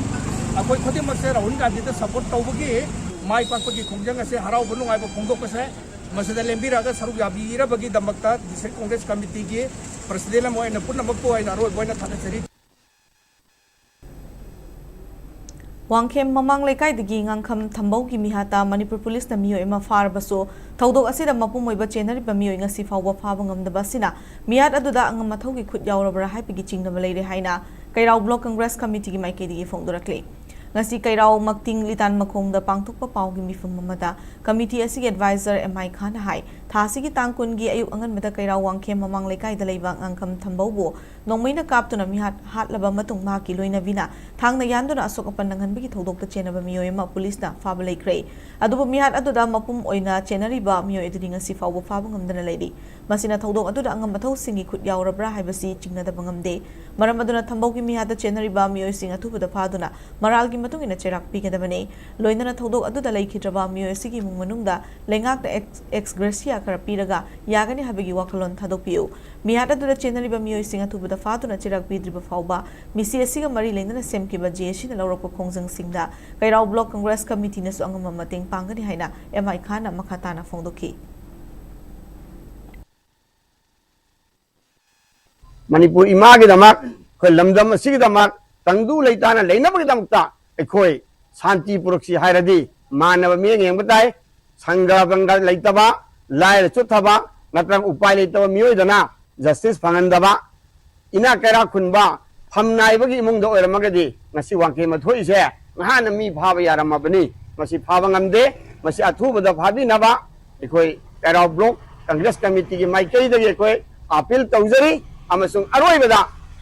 ꯑꯩꯈꯣꯏ ꯈꯨꯗꯤꯡꯃꯛꯁꯦ ꯔꯥꯍꯨꯜ ꯒꯥꯟꯙꯤꯗ ꯁꯄꯣꯔꯠ ꯇꯧꯕꯒꯤ ꯃꯥꯏ ꯄꯥꯛꯄꯒꯤ ꯈꯣꯡꯖꯪ ꯑꯁꯦ ꯍꯔꯥꯎꯕ ꯅꯨꯡꯉꯥꯏꯕ ꯐꯣꯡꯗꯣꯛꯄꯁꯦ, ꯃꯁꯤꯗ ꯂꯦꯡꯕꯤꯔꯛꯑꯒ ꯁꯔꯨꯛ ꯌꯥꯕꯤꯔꯕꯒꯤ ꯗꯃꯛꯇ ꯗꯤꯁꯇ꯭ꯔꯤꯛ ꯀꯣꯡꯒ꯭ꯔꯦꯁ ꯀꯃꯤꯇꯤꯒꯤ ꯄ꯭ꯔꯁꯤꯗꯦꯟ ꯑꯃ ꯑꯣꯏꯅ ꯄꯨꯝꯅꯃꯛꯄꯨ ꯑꯩꯅ ꯑꯔꯣꯏꯕ ꯑꯣꯏꯅ ꯊꯥꯒꯠꯆꯔꯤ꯫ ꯋꯥꯡꯈꯦꯝ ꯃꯃꯥꯡ ꯂꯩꯀꯥꯏꯗꯒꯤ ꯉꯥꯡꯈꯝ ꯊꯝꯕꯧꯒꯤ ꯃꯤꯍꯥꯠꯇ ꯃꯅꯤꯄꯨꯔ ꯄꯨꯂꯤꯁꯅ ꯃꯤꯑꯣꯏ ꯑꯃ ꯐꯥꯔꯕꯁꯨ, ꯊꯧꯗꯣꯛ ꯑꯁꯤꯗ ꯃꯄꯨꯝ ꯑꯣꯏꯕ ꯆꯦꯟꯅꯔꯤꯕ ꯃꯤꯑꯣꯏ ꯉꯁꯤ ꯐꯥꯎꯕ ꯐꯥꯕ ꯉꯝꯗꯕ ꯑꯁꯤꯅ ꯃꯤꯍꯥꯠ ꯑꯗꯨꯗ ꯑꯉꯝ ꯑꯊꯧꯒꯤ ꯈꯨꯠ ꯌꯥꯎꯔꯕ꯭ꯔꯥ ꯍꯥꯏꯕꯒꯤ ꯆꯤꯡꯅꯕ ꯂꯩꯔꯦ ꯍꯥꯏꯅ ꯀꯩꯔꯥꯎ ꯕ꯭ꯂꯣꯛ ꯀꯪꯒ꯭ꯔꯦꯁ ꯀꯃꯤꯇꯤꯒꯤ ꯃꯥꯏꯀꯩꯗꯒꯤ ꯐꯣꯡꯗꯣꯔꯛꯂꯤ꯫ ꯉꯁꯤ ꯀꯩꯔꯥꯎ ꯃꯛꯇꯤꯡ ꯂꯤꯇꯥꯟ ꯃꯈꯣꯡꯗ ꯄꯥꯡꯊꯣꯛꯄ ꯄꯥꯎꯒꯤ ꯃꯤꯐꯝ ꯑꯃꯗ ꯀꯃꯤꯇꯤ ꯑꯁꯤꯒꯤ ꯑꯦꯗꯚꯥꯏꯖꯔ ꯑꯦꯝ ꯑꯥꯏ ꯈꯥꯟꯅ ꯍꯥꯏ, ꯊꯥ ꯑꯁꯤꯒꯤ ꯇꯥꯡ ꯀꯨꯟꯒꯤ ꯑꯌꯨꯛ ꯑꯉꯟꯕꯗ ꯀꯩꯔꯥꯎ ꯋꯥꯡꯈꯦꯝ ꯃꯃꯥꯡ ꯂꯩꯀꯥꯏꯗ ꯂꯩꯕ ꯉꯥꯡꯈꯝ ꯊꯝꯕꯧꯕꯨ ꯅꯣꯡꯃꯩꯅ ꯀꯥꯞꯇꯨꯅ ꯃꯤꯍꯥꯠ ꯍꯥꯠꯂꯕ ꯃꯇꯨꯡ, ꯃꯍꯥꯛꯀꯤ ꯂꯣꯏꯅꯕꯤꯅ ꯊꯥꯡꯅ ꯌꯥꯟꯗꯨꯅ ꯑꯁꯣꯛ ꯑꯄꯟ ꯅꯪꯍꯟꯕꯒꯤ ꯊꯧꯗꯣꯛꯇ ꯆꯦꯟꯅꯕ ꯃꯤꯑꯣꯏ ꯑꯃ ꯄꯨꯂꯤꯁꯅ ꯐꯥꯕ ꯂꯩꯈ꯭ꯔꯦ꯫ ꯑꯗꯨꯕꯨ ꯃꯤꯍꯥꯠ ꯑꯗꯨꯗ ꯃꯄꯨꯝ ꯑꯣꯏꯅ ꯆꯦꯟꯅꯔꯤꯕ ꯃꯤꯑꯣꯏ ꯑꯗꯨꯗꯤ ꯉꯁꯤ ꯐꯥꯎꯕ ꯐꯥꯕ ꯉꯝꯗꯅ ꯂꯩꯔꯤ꯫ ꯃꯁꯤꯅ ꯊꯧꯗꯣꯛ ꯑꯗꯨꯗ ꯑꯉꯝ ꯑꯊꯧꯁꯤꯡꯒꯤ ꯈꯨꯠ ꯌꯥꯎꯔꯕ꯭ꯔꯥ ꯍꯥꯏꯕꯁꯤ ꯆꯤꯡꯅꯗꯕ ꯉꯝꯗꯦ꯫ ꯃꯔꯝ ꯑꯗꯨꯅ ꯊꯝꯕꯧꯒꯤ ꯃꯤꯍꯥꯠꯇ ꯆꯦꯟꯅꯔꯤꯕ ꯃꯤꯑꯣꯏꯁꯤꯡ ꯑꯊꯨꯕꯗ ꯐꯥꯗꯨꯅ ꯃꯔꯥꯜꯒꯤ ꯃꯇꯨꯡ ꯏꯟꯅ ꯆꯩꯔꯥꯛ ꯄꯤꯒꯗꯕꯅꯤ꯫ ꯂꯣꯏꯅꯅ ꯊꯧꯗꯣꯛ ꯑꯗꯨꯗ ꯂꯩꯈꯤꯗ꯭ꯔꯕ ꯃꯤꯑꯣꯏ ꯑꯁꯤꯒꯤ ꯏꯃꯨꯡ ꯃꯅꯨꯡꯗ ꯂꯩꯉꯥꯛꯅ ꯑꯦꯛꯁ-, ꯑꯦꯛꯁ ꯒ꯭ꯔꯦꯁꯤꯌꯥ ꯈꯔ ꯄꯤꯔꯒ ꯌꯥꯒꯅꯤ ꯍꯥꯏꯕꯒꯤ ꯋꯥꯈꯜꯂꯣꯟ ꯊꯥꯗꯣꯛꯄꯤꯌꯨ꯫ ꯃꯤꯍꯥꯠ ꯑꯗꯨꯗ ꯆꯦꯟꯅꯔꯤꯕ ꯃꯤꯑꯣꯏꯁꯤꯡ ꯑꯊꯨꯕꯗ ꯐꯥꯗꯨꯅ ꯆꯩꯔꯥꯛ ꯄꯤꯗ꯭ꯔꯤꯕ ꯐꯥꯎꯕ ꯃꯤꯁꯤ ꯑꯁꯤꯒ ꯃꯔꯤ ꯂꯩꯅꯅ ꯁꯦꯝꯈꯤꯕ ꯖꯦ ꯑꯦ ꯁꯤꯅ ꯂꯧꯔꯛꯄ ꯈꯣꯡꯖꯪꯁꯤꯡꯗ ꯀꯩꯔꯥꯎ ꯕ꯭ꯂꯣꯛ ꯀꯪꯒ꯭ꯔꯦꯁ ꯀꯃꯤꯇꯤꯅꯁꯨ ꯑꯉꯝꯕ ꯃꯇꯦꯡ ꯄꯥꯡꯒꯅꯤ ꯍꯥꯏꯅ ꯑꯦꯝ ꯑꯥꯏ ꯈꯥꯟꯅ ꯃꯈꯥ ꯇꯥꯅ ꯐꯣꯡꯗꯣꯛꯈꯤ꯫ ꯃꯅꯤꯄꯨꯔ ꯏꯃꯥꯒꯤꯗꯃꯛ, ꯑꯩꯈꯣꯏ ꯂꯝꯗꯝ ꯑꯁꯤꯒꯤꯗꯃꯛ ꯇꯪꯗꯨ ꯂꯩꯇꯥꯅ ꯂꯩꯅꯕꯒꯤꯗꯃꯛꯇ ꯑꯩꯈꯣꯏ ꯁꯥꯟꯇꯤ ꯄꯨꯔꯛꯁꯤ ꯍꯥꯏꯔꯗꯤ ꯃꯥꯟꯅꯕ ꯃꯤꯠꯌꯦꯡ ꯌꯦꯡꯕ ꯇꯥꯏ꯫ ꯁꯪꯒ ꯄꯪꯒ ꯂꯩꯇꯕ, ꯂꯥꯏꯔ ꯆꯨꯠꯊꯕ ꯅꯠꯇ꯭ꯔꯒ ꯎꯄꯥꯏ ꯂꯩꯇꯕ ꯃꯤꯑꯣꯏꯗꯅ ꯖꯁꯇꯤꯁ ꯐꯪꯍꯟꯗꯕ, ꯏꯅꯥꯛ ꯀꯩꯔꯥꯛ ꯈꯨꯟꯕ, ꯐꯝ ꯅꯥꯏꯕꯒꯤ ꯏꯃꯨꯡꯗ ꯑꯣꯏꯔꯝꯃꯒꯗꯤ ꯉꯁꯤ ꯋꯥꯡꯈꯩ ꯃꯊꯣꯛꯏꯁꯦ ꯉꯍꯥꯟꯅ ꯃꯤ ꯐꯥꯕ ꯌꯥꯔꯝꯃꯕꯅꯤ꯫ ꯃꯁꯤ ꯐꯥꯕ ꯉꯝꯗꯦ꯫ ꯃꯁꯤ ꯑꯊꯨꯕꯗ ꯐꯥꯕꯤꯅꯕ ꯑꯩꯈꯣꯏ ꯀꯩꯔꯥꯎ ꯕ꯭ꯂꯣꯛ ꯀꯪꯒ꯭ꯔꯦꯁ ꯀꯃꯤꯇꯤꯒꯤ ꯃꯥꯏꯀꯩꯗꯒꯤ ꯑꯩꯈꯣꯏ ꯑꯥꯄꯤꯜ ꯇꯧꯖꯔꯤ꯫ ꯑꯃꯁꯨꯡ ꯑꯔꯣꯏꯕꯗ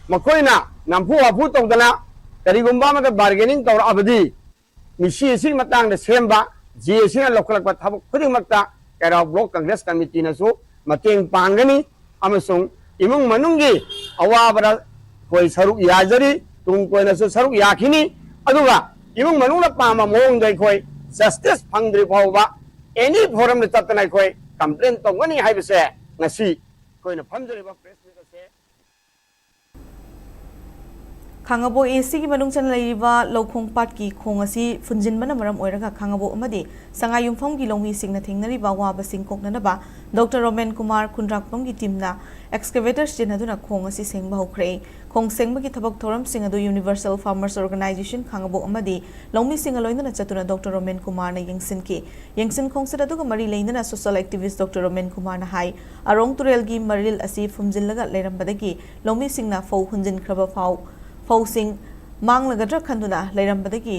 ꯃꯈꯣꯏꯅ ꯅꯝꯐꯨ ꯍꯥꯐꯨ ꯇꯧꯗꯅ ꯀꯔꯤꯒꯨꯝꯕ ꯑꯃꯗ ꯕꯥꯔꯒꯦꯅꯤꯡ ꯇꯧꯔꯛꯑꯕꯗꯤ ꯃꯤꯁꯤ ꯑꯁꯤꯒꯤ ꯃꯇꯥꯡꯗ ꯁꯦꯝꯕ ꯖꯦ ꯑꯦ ꯁꯤꯅ ꯂꯧꯈꯠꯂꯛꯄ ꯊꯕꯛ ꯈꯨꯗꯤꯡꯃꯛꯇ ꯀꯩꯔꯥꯎ ꯕ꯭ꯂꯣꯛ ꯀꯪꯒ꯭ꯔꯦꯁ ꯀꯃꯤꯇꯤꯅꯁꯨ ꯃꯇꯦꯡ ꯄꯥꯡꯒꯅꯤ꯫ ꯑꯃꯁꯨꯡ ꯏꯃꯨꯡ ꯃꯅꯨꯡꯒꯤ ꯑꯋꯥꯕꯗ ꯑꯩꯈꯣꯏ ꯁꯔꯨꯛ ꯌꯥꯖꯔꯤ, ꯇꯨꯡ ꯀꯣꯏꯅꯁꯨ ꯁꯔꯨꯛ ꯌꯥꯈꯤꯅꯤ꯫ ꯑꯗꯨꯒ ꯏꯃꯨꯡ ꯃꯅꯨꯡꯅ ꯄꯥꯝꯕ ꯃꯑꯣꯡꯗ ꯑꯩꯈꯣꯏ ꯖꯁꯇꯤꯁ ꯐꯪꯗ꯭ꯔꯤ ꯐꯥꯎꯕ ꯑꯦꯅꯤ ꯐꯣꯔꯝꯗ ꯆꯠꯇꯅ ꯑꯩꯈꯣꯏ ꯀꯝꯄ꯭ꯂꯦꯟ ꯇꯧꯒꯅꯤ ꯍꯥꯏꯕꯁꯦ ꯉꯁꯤ ꯑꯩꯈꯣꯏꯅ ꯐꯝꯖꯔꯤꯕ ꯄ꯭ꯔꯦꯁ ꯃꯤꯠ ꯑꯁꯦ ꯈꯥꯉꯕꯣꯛ ꯑꯦ ꯁꯤꯒꯤ ꯃꯅꯨꯡ ꯆꯟꯅ ꯂꯩꯔꯤꯕ ꯂꯧꯈꯣꯡ ꯄꯥꯠꯀꯤ ꯈꯣꯡ ꯑꯁꯤ ꯐꯨꯟꯖꯤꯟꯕꯅ ꯃꯔꯝ ꯑꯣꯏꯔꯒ ꯈꯥꯉꯕꯣꯛ ꯑꯃꯗꯤ ꯁꯉꯥꯏꯌꯨꯝꯐꯝꯒꯤ ꯂꯧꯃꯤꯁꯤꯡꯅ ꯊꯦꯡꯅꯔꯤꯕ ꯑꯋꯥꯕꯁꯤꯡ ꯀꯣꯛꯅꯅꯕ ꯗꯣꯛꯇꯔ ꯔꯣꯃꯦꯟ ꯀꯨꯃꯥꯔ ꯈꯨꯟꯗ꯭ꯔꯥꯛꯄꯝꯒꯤ ꯇꯤꯝꯅ ꯑꯦꯛꯁꯀꯦꯚꯦꯇꯔ ꯁꯤꯖꯤꯟꯅꯗꯨꯅ ꯈꯣꯡ ꯑꯁꯤ ꯁꯦꯡꯕ ꯍꯧꯈ꯭ꯔꯦ꯫ ꯈꯣꯡ ꯁꯦꯡꯕꯒꯤ ꯊꯕꯛ ꯊꯧꯔꯝꯁꯤꯡ ꯑꯗꯨ ꯌꯨꯅꯤꯚꯔꯁꯦꯜ ꯐꯥꯔꯃꯔꯁ ꯑꯣꯔꯒꯅꯥꯏꯖꯦꯁꯟ ꯈꯥꯉꯕꯣꯛ ꯑꯃꯗꯤ ꯂꯧꯃꯤꯁꯤꯡꯒ ꯂꯣꯏꯅꯅ ꯆꯠꯇꯨꯅ ꯗꯣꯛꯇꯔ ꯔꯣꯃꯦꯟ ꯀꯨꯃꯥꯔꯅ ꯌꯦꯡꯁꯤꯟꯈꯤ꯫ ꯌꯦꯡꯁꯤꯟ ꯈꯣꯡꯆꯠ ꯑꯗꯨꯒ ꯃꯔꯤ ꯂꯩꯅꯅ ꯁꯣꯁꯤꯌꯦꯜ ꯑꯦꯛꯇꯤꯚꯤꯁ꯭ꯠ ꯗꯣꯛꯇꯔ ꯔꯣꯃꯦꯟ ꯀꯨꯃꯥꯔꯅ ꯍꯥꯏ, ꯑꯔꯣꯡ ꯇꯨꯔꯦꯜꯒꯤ ꯃꯔꯤꯜ ꯑꯁꯤ ꯐꯨꯝꯖꯤꯜꯂꯒ ꯂꯩꯔꯝꯕꯗꯒꯤ ꯂꯧꯃꯤꯁꯤꯡꯅ ꯐꯧ ꯍꯨꯟꯖꯤꯟꯈ꯭ꯔꯕ ꯐꯥꯎ, ꯐꯧꯁꯤꯡ ꯃꯥꯡꯂꯒꯗ꯭ꯔꯥ ꯈꯟꯗꯨꯅ ꯂꯩꯔꯝꯕꯗꯒꯤ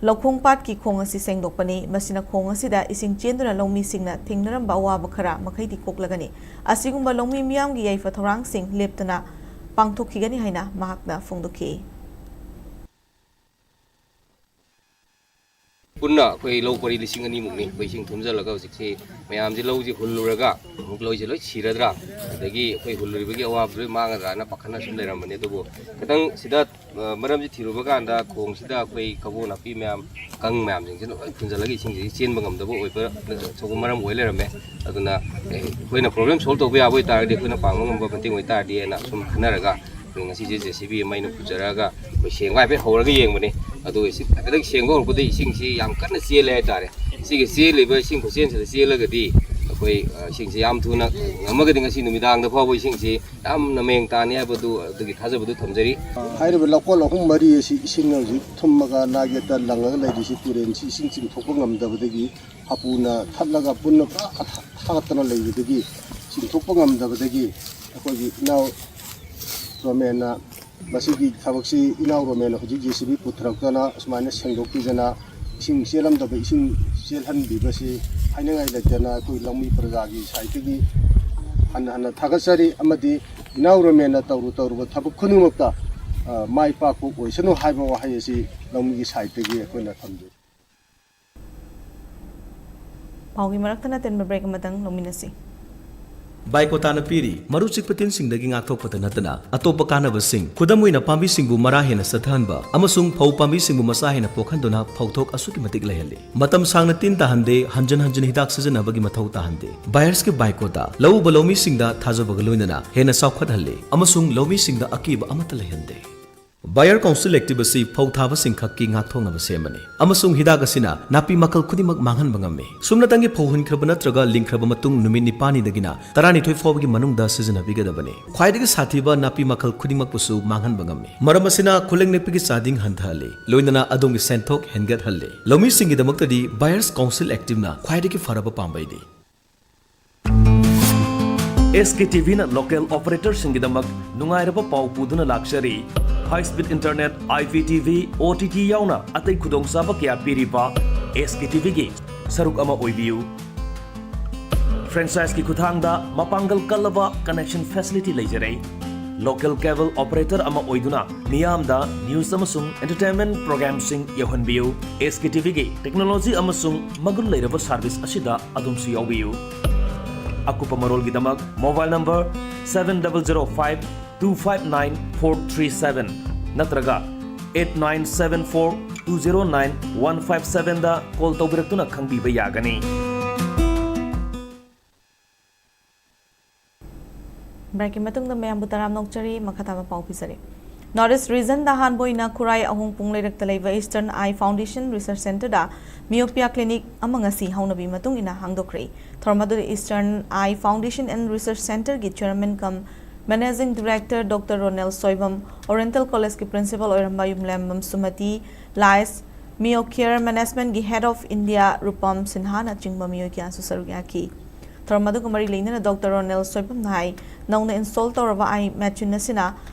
ꯂꯧꯈꯣꯡ ꯄꯥꯠꯀꯤ ꯈꯣꯡ ꯑꯁꯤ ꯁꯦꯡꯗꯣꯛꯄꯅꯤ꯫ ꯃꯁꯤꯅ ꯈꯣꯡ ꯑꯁꯤꯗ ꯏꯁꯤꯡ ꯆꯦꯟꯗꯨꯅ ꯂꯧꯃꯤꯁꯤꯡꯅ ꯊꯦꯡꯅꯔꯝꯕ ꯑꯋꯥꯕ ꯈꯔ ꯃꯈꯩꯗꯤ ꯀꯣꯛꯂꯒꯅꯤ꯫ ꯑꯁꯤꯒꯨꯝꯕ ꯂꯧꯃꯤ ꯃꯤꯌꯥꯝꯒꯤ ꯌꯥꯏꯐ ꯊꯧꯔꯥꯡꯁꯤꯡ ꯂꯦꯞꯇꯅ ꯄꯥꯡꯊꯣꯛꯈꯤꯒꯅꯤ ꯍꯥꯏꯅ ꯃꯍꯥꯛꯅ ꯐꯣꯡꯗꯣꯛꯈꯤ꯫ ꯄꯨꯟꯅ ꯑꯩꯈꯣꯏ ꯂꯧ ꯄꯔꯤ ꯂꯤꯁꯤꯡ ꯑꯅꯤꯃꯨꯛꯅꯤ ꯑꯩꯈꯣꯏ ꯏꯁꯤꯡ ꯊꯨꯝꯖꯤꯜꯂꯒ ꯍꯧꯖꯤꯛꯁꯤ ꯃꯌꯥꯝꯁꯤ ꯂꯧꯁꯤ ꯍꯨꯜꯂꯨꯔꯒ ꯑꯃꯨꯛ ꯂꯧꯁꯤ ꯂꯣꯏ ꯁꯤꯔꯗ꯭ꯔꯥ, ꯑꯗꯒꯤ ꯑꯩꯈꯣꯏ ꯍꯨꯜꯂꯨꯔꯤꯕꯒꯤ ꯑꯋꯥꯕ ꯂꯣꯏ ꯃꯥꯡꯒꯗ꯭ꯔꯥꯅ ꯄꯥꯈꯠꯅ ꯁꯨꯝ ꯂꯩꯔꯝꯕꯅꯤ꯫ ꯑꯗꯨꯕꯨ ꯈꯤꯇꯪ ꯁꯤꯗ, ꯑ, ꯃꯔꯝꯁꯤ ꯊꯤꯔꯨꯕ ꯀꯥꯟꯗ ꯈꯣꯡꯁꯤꯗ ꯑꯩꯈꯣꯏ ꯀꯕꯣ ꯅꯥꯄꯤ ꯃꯌꯥꯝ, ꯀꯪ ꯃꯌꯥꯝꯁꯤꯡꯁꯤꯅ ꯂꯣꯏ ꯐꯨꯟꯖꯜꯂꯒ ꯏꯁꯤꯡꯁꯤ ꯆꯦꯟꯕ ꯉꯝꯗꯕ ꯑꯣꯏꯕ ꯑꯆꯧꯕ ꯃꯔꯝ ꯑꯣꯏ ꯂꯩꯔꯝꯃꯦ꯫ ꯑꯗꯨꯅ, ꯑꯦ, ꯑꯩꯈꯣꯏꯅ problem solve ꯇꯧꯕ ꯌꯥꯕ ꯑꯣꯏꯇꯥꯔꯒꯗꯤ, ꯑꯩꯈꯣꯏꯅ ꯄꯥꯡꯕ ꯉꯝꯕ ꯃꯇꯦꯡ ꯑꯣꯏꯇꯥꯔꯗꯤ ꯍꯥꯏꯅ ꯁꯨꯝ ꯈꯟꯅꯔꯒ ꯑꯩꯈꯣꯏ ꯉꯁꯤꯁꯦ JCB ꯑꯃ ꯑꯩꯅ ꯄꯨꯖꯔꯛꯑꯒ ꯑꯩꯈꯣꯏ ꯁꯦꯡꯕ ꯍꯥꯏꯐꯦꯠ ꯍꯧꯔꯒ ꯌꯦꯡꯕꯅꯤ꯫ ꯑꯗꯨ ꯏꯁꯤꯡ ꯍꯥꯏꯐꯦꯠꯇꯪ ꯁꯦꯡꯕ ꯍꯧꯔꯛꯄꯗ ꯏꯁꯤꯡꯁꯤ ꯌꯥꯝ ꯀꯟꯅ ꯆꯦꯜꯂꯦ ꯍꯥꯏꯇꯥꯔꯦ꯫ ꯁꯤꯒꯤ ꯆꯦꯜꯂꯤꯕ ꯏꯁꯤꯡ ꯈꯨꯆꯦꯟꯁꯤꯗ ꯆꯦꯜꯂꯒꯗꯤ ꯑꯩꯈꯣꯏ, ꯑ, ꯏꯁꯤꯡꯁꯤ ꯌꯥꯝ ꯊꯨꯅ, ꯉꯝꯃꯒꯗꯤ ꯉꯁꯤ ꯅꯨꯃꯤꯗꯥꯡꯗ ꯐꯥꯎꯕ ꯏꯁꯤꯡꯁꯤ ꯌꯥꯝꯅ ꯃꯌꯦꯡ ꯇꯥꯅꯤ ꯍꯥꯏꯕꯗꯨ, ꯑꯗꯨꯒꯤ ꯊꯥꯖꯕꯗꯨ ꯊꯝꯖꯔꯤ꯫ ꯍꯥꯏꯔꯤꯕ ꯂꯧꯀꯣꯜ ꯑꯍꯨꯝ ꯃꯔꯤ ꯑꯁꯤ ꯏꯁꯤꯡ ꯍꯧꯖꯤꯛ ꯊꯨꯝꯃꯒ ꯅꯥꯛ ꯌꯦꯠꯇ ꯂꯪꯉꯒ ꯂꯩꯔꯤꯁꯤ ꯇꯨꯔꯦꯟꯁꯤ ꯏꯁꯤꯡ ꯆꯤꯡꯊꯣꯛꯄ ꯉꯝꯗꯕꯗꯒꯤ ꯍꯥꯄꯨꯅ ꯊꯠꯂꯒ ꯄꯨꯟꯅ ꯄꯨꯔꯥ ꯊꯥꯒꯠꯇꯅ ꯂꯩꯕꯗꯒꯤ ꯆꯤꯡꯊꯣꯛꯄ ꯉꯝꯗꯕꯗꯒꯤ ꯑꯩꯈꯣꯏꯒꯤ ꯏꯅꯥꯎ ꯔꯣꯃꯦꯟꯅ ꯃꯁꯤꯒꯤ ꯊꯕꯛꯁꯤ ꯏꯅꯥꯎ ꯔꯣꯃꯦꯟꯅ ꯍꯧꯖꯤꯛ JCB ꯄꯨꯊꯔꯛꯇꯅ ꯑꯁꯨꯃꯥꯏꯅ ꯁꯦꯡꯗꯣꯛꯄꯤꯗꯅ ꯏꯁꯤꯡ ꯆꯦꯜꯂꯝꯗꯕ ꯏꯁꯤꯡ ꯆꯦꯜꯍꯟꯕꯤꯕꯁꯤ ꯍꯥꯏꯅꯤꯡꯉꯥꯏ ꯂꯩꯇꯅ ꯑꯩꯈꯣꯏ ꯂꯧꯃꯤ ꯄ꯭ꯔꯖꯥꯒꯤ ꯁꯥꯏꯠꯇꯒꯤ ꯍꯟꯅ ꯍꯟꯅ ꯊꯥꯒꯠꯆꯔꯤ꯫ ꯑꯃꯗꯤ ꯏꯅꯥꯎ ꯔꯣꯃꯦꯟꯅ ꯇꯧꯔꯨ ꯇꯧꯔꯨꯕ ꯊꯕꯛ ꯈꯨꯗꯤꯡꯃꯛꯇ, ꯑ, ꯃꯥꯏ ꯄꯥꯛꯄ ꯑꯣꯏꯁꯅꯨ ꯍꯥꯏꯕ ꯋꯥꯍꯩ ꯑꯁꯤ ꯂꯧꯃꯤꯒꯤ ꯁꯥꯏꯠꯇꯒꯤ ꯑꯩꯈꯣꯏꯅ ꯊꯝꯖꯔꯤ꯫ ꯄꯥꯎꯒꯤ ꯃꯔꯛꯇꯅ ꯇꯦꯟꯕ break ꯑꯃꯇꯪ ꯂꯧꯃꯤꯟꯅꯁꯤ꯫ ꯕꯥꯏꯀꯣꯇꯥꯅ ꯄꯤꯔꯤ꯫ ꯃꯔꯨ ꯆꯤꯛꯄ ꯇꯤꯟꯁꯤꯡꯗꯒꯤ ꯉꯥꯛꯊꯣꯛꯄꯗ ꯅꯠꯇꯅ ꯑꯇꯣꯞꯄ ꯀꯥꯟꯅꯕꯁꯤꯡ, ꯈꯨꯗꯝ ꯑꯣꯏꯅ ꯄꯥꯝꯕꯤꯁꯤꯡꯕꯨ ꯃꯔꯥ ꯍꯦꯟꯅ ꯆꯠꯊꯍꯟꯕ ꯑꯃꯁꯨꯡ ꯐꯧ ꯄꯥꯝꯕꯤꯁꯤꯡꯕꯨ ꯃꯆꯥ ꯍꯦꯟꯅ ꯄꯣꯛꯍꯟꯗꯨꯅ ꯐꯧꯊꯣꯛ ꯑꯁꯨꯛꯀꯤ ꯃꯇꯤꯛ ꯂꯩꯍꯜꯂꯤ꯫ ꯃꯇꯝ ꯁꯥꯡꯅ ꯇꯤꯟ ꯇꯥꯍꯟꯗꯦ, ꯍꯟꯖꯤꯟ ꯍꯟꯖꯤꯟ ꯍꯤꯗꯥꯛ ꯁꯤꯖꯤꯟꯅꯕꯒꯤ ꯃꯊꯧ ꯇꯥꯍꯟꯗꯦ꯫ ꯕꯥꯌꯔꯁꯀꯤ ꯕꯥꯏꯀꯣꯇꯥ ꯂꯧꯎꯕ ꯂꯧꯃꯤꯁꯤꯡꯗ ꯊꯥꯖꯕꯒ ꯂꯣꯏꯅꯅ ꯍꯦꯟꯅ ꯆꯥꯎꯈꯠꯍꯜꯂꯤ ꯑꯃꯁꯨꯡ ꯂꯧꯃꯤꯁꯤꯡꯗ ꯑꯀꯤꯕ ꯑꯃꯠꯇ ꯂꯩꯍꯟꯗꯦ꯫ Bayer Council Active ꯑꯁꯤ ꯐꯧ ꯊꯥꯕꯁꯤꯡ ꯈꯛꯀꯤ ꯉꯥꯛꯊꯣꯛꯅꯕ ꯁꯦꯝꯕꯅꯤ, ꯑꯃꯁꯨꯡ ꯍꯤꯗꯥꯛ ꯑꯁꯤꯅ ꯅꯥꯄꯤ ꯃꯈꯜ ꯈꯨꯗꯤꯡꯃꯛ ꯃꯥꯡꯍꯟꯕ ꯉꯝꯃꯤ꯫ ꯁꯨꯞꯅꯇꯪꯒꯤ ꯐꯧ ꯍꯨꯟꯈ꯭ꯔꯕ ꯅꯠꯇ꯭ꯔꯒ ꯂꯤꯡꯈ꯭ꯔꯕ ꯃꯇꯨꯡ ꯅꯨꯃꯤꯠ ꯅꯤꯄꯥꯜꯅꯤꯗꯒꯤꯅ ꯇꯔꯥꯅꯤꯊꯣꯏ ꯐꯥꯎꯕꯒꯤ ꯃꯅꯨꯡꯗ ꯁꯤꯖꯤꯟꯅꯕꯤꯒꯗꯕꯅꯤ꯫ ꯈ꯭ꯋꯥꯏꯗꯒꯤ ꯁꯥꯊꯤꯕ ꯅꯥꯄꯤ ꯃꯈꯜ ꯈꯨꯗꯤꯡꯃꯛꯄꯨꯁꯨ ꯃꯥꯡꯍꯟꯕ ꯉꯝꯃꯤ꯫ ꯃꯔꯝ ꯑꯁꯤꯅ ꯈꯨꯂꯪ ꯅꯦꯞꯄꯒꯤ ꯆꯥꯗꯤꯡ ꯍꯟꯊꯍꯜꯂꯤ, ꯂꯣꯏꯅꯅ ꯑꯗꯣꯝꯒꯤ ꯁꯦꯟꯊꯣꯛ ꯍꯦꯟꯒꯠꯍꯜꯂꯤ꯫ ꯂꯧꯃꯤꯁꯤꯡꯒꯤꯗꯃꯛꯇꯗꯤ Bayer's Council Activeꯅ ꯈ꯭ꯋꯥꯏꯗꯒꯤ ꯐꯔꯕ ꯄꯥꯝꯕꯩꯅꯤ꯫ ꯑꯦꯁ ꯀꯦ ꯇꯤ ꯚꯤꯅ ꯂꯣꯀꯦꯜ ꯑꯣꯄꯔꯦꯇꯔꯁꯤꯡꯒꯤꯗꯃꯛ ꯅꯨꯡꯉꯥꯏꯔꯕ ꯄꯥꯎ ꯄꯨꯗꯨꯅ ꯂꯥꯛꯆꯔꯤ꯫ High speed internet, I P T V, O T T ꯌꯥꯎꯅ ꯑꯇꯩ ꯈꯨꯗꯣꯡꯆꯥꯕ ꯀꯌꯥ ꯄꯤꯔꯤꯕ ꯑꯦꯁ ꯀꯦ ꯇꯤ ꯚꯤꯒꯤ ꯁꯔꯨꯛ ꯑꯃ ꯑꯣꯏꯕꯤꯌꯨ꯫ Franchiseꯀꯤ ꯈꯨꯠꯊꯥꯡꯗ ꯃꯄꯥꯡꯒꯜ ꯀꯜꯂꯕ connection facility ꯂꯩꯖꯔꯦ꯫ Local cable operator ꯑꯃ ꯑꯣꯏꯗꯨꯅ ꯃꯤꯌꯥꯝꯗ news ꯑꯃꯁꯨꯡ entertainment programꯁꯤꯡ ꯌꯧꯍꯟꯕꯤꯌꯨ꯫ ꯑꯦꯁ ꯀꯦ ꯇꯤ ꯚꯤꯒꯤ technology ꯑꯃꯁꯨꯡ ꯃꯒꯨꯟ ꯂꯩꯔꯕ service ꯑꯁꯤꯗ ꯑꯗꯣꯝꯁꯨ ꯌꯥꯎꯕꯤꯌꯨ꯫ ꯑꯀꯨꯞꯄ ꯃꯔꯣꯜꯒꯤꯗꯃꯛ mobile number seven double zero five two five nine four three seven ꯅꯠꯇ꯭ꯔꯒ eight nine seven four two zero nine one five sevenꯗ call ꯇꯧꯕꯤꯔꯛꯇꯨꯅ ꯈꯪꯕꯤꯕ ꯌꯥꯒꯅꯤ꯫ Breakꯀꯤ ꯃꯇꯨꯡꯗ ꯃꯌꯥꯝꯕꯨ ꯇꯔꯥꯝꯅ ꯑꯣꯛꯆꯔꯤ꯫ ꯃꯈꯥ ꯇꯥꯕ ꯄꯥꯎ ꯄꯤꯖꯔꯤ꯫ North East Regionꯗ ꯑꯍꯥꯟꯕ ꯑꯣꯏꯅ ꯈꯨꯔꯥꯏ ꯑꯍꯣꯡꯄꯨꯡ ꯂꯩꯔꯛꯇ ꯂꯩꯕ Eastern Eye Foundation Research Centreꯗ myopia clinic ꯑꯃ ꯉꯁꯤ ꯍꯧꯅꯕꯤ ꯃꯇꯨꯡ ꯏꯟꯅ ꯍꯥꯡꯗꯣꯛꯈ꯭ꯔꯦ꯫ ꯊꯧꯔꯝ ꯑꯗꯨꯗ Eastern Eye Foundation and Research Centreꯒꯤ Chairman cum Managing Director Doctor Ronel Soibam, Oriental Collegeꯀꯤ Principal ꯑꯣꯏꯔꯝꯕ ꯌꯨꯝꯂꯦꯝꯕꯝ ꯁꯨꯃꯇꯤ, Lice, Myo Care Managementꯀꯤ Head of India ꯔꯨꯄꯝ ꯁꯤꯟꯍꯥꯅꯆꯤꯡꯕ ꯃꯤꯑꯣꯏ ꯀꯌꯥꯁꯨ ꯁꯔꯨꯛ ꯌꯥꯈꯤ꯫ ꯊꯧꯔꯝ ꯑꯗꯨꯒ ꯃꯔꯤ ꯂꯩꯅꯅ Doctor Ronel ꯁꯣꯏꯕꯝꯅ ꯍꯥꯏ, ꯅꯧꯅ install ꯇꯧꯔꯕ eye machine ꯑꯁꯤꯅ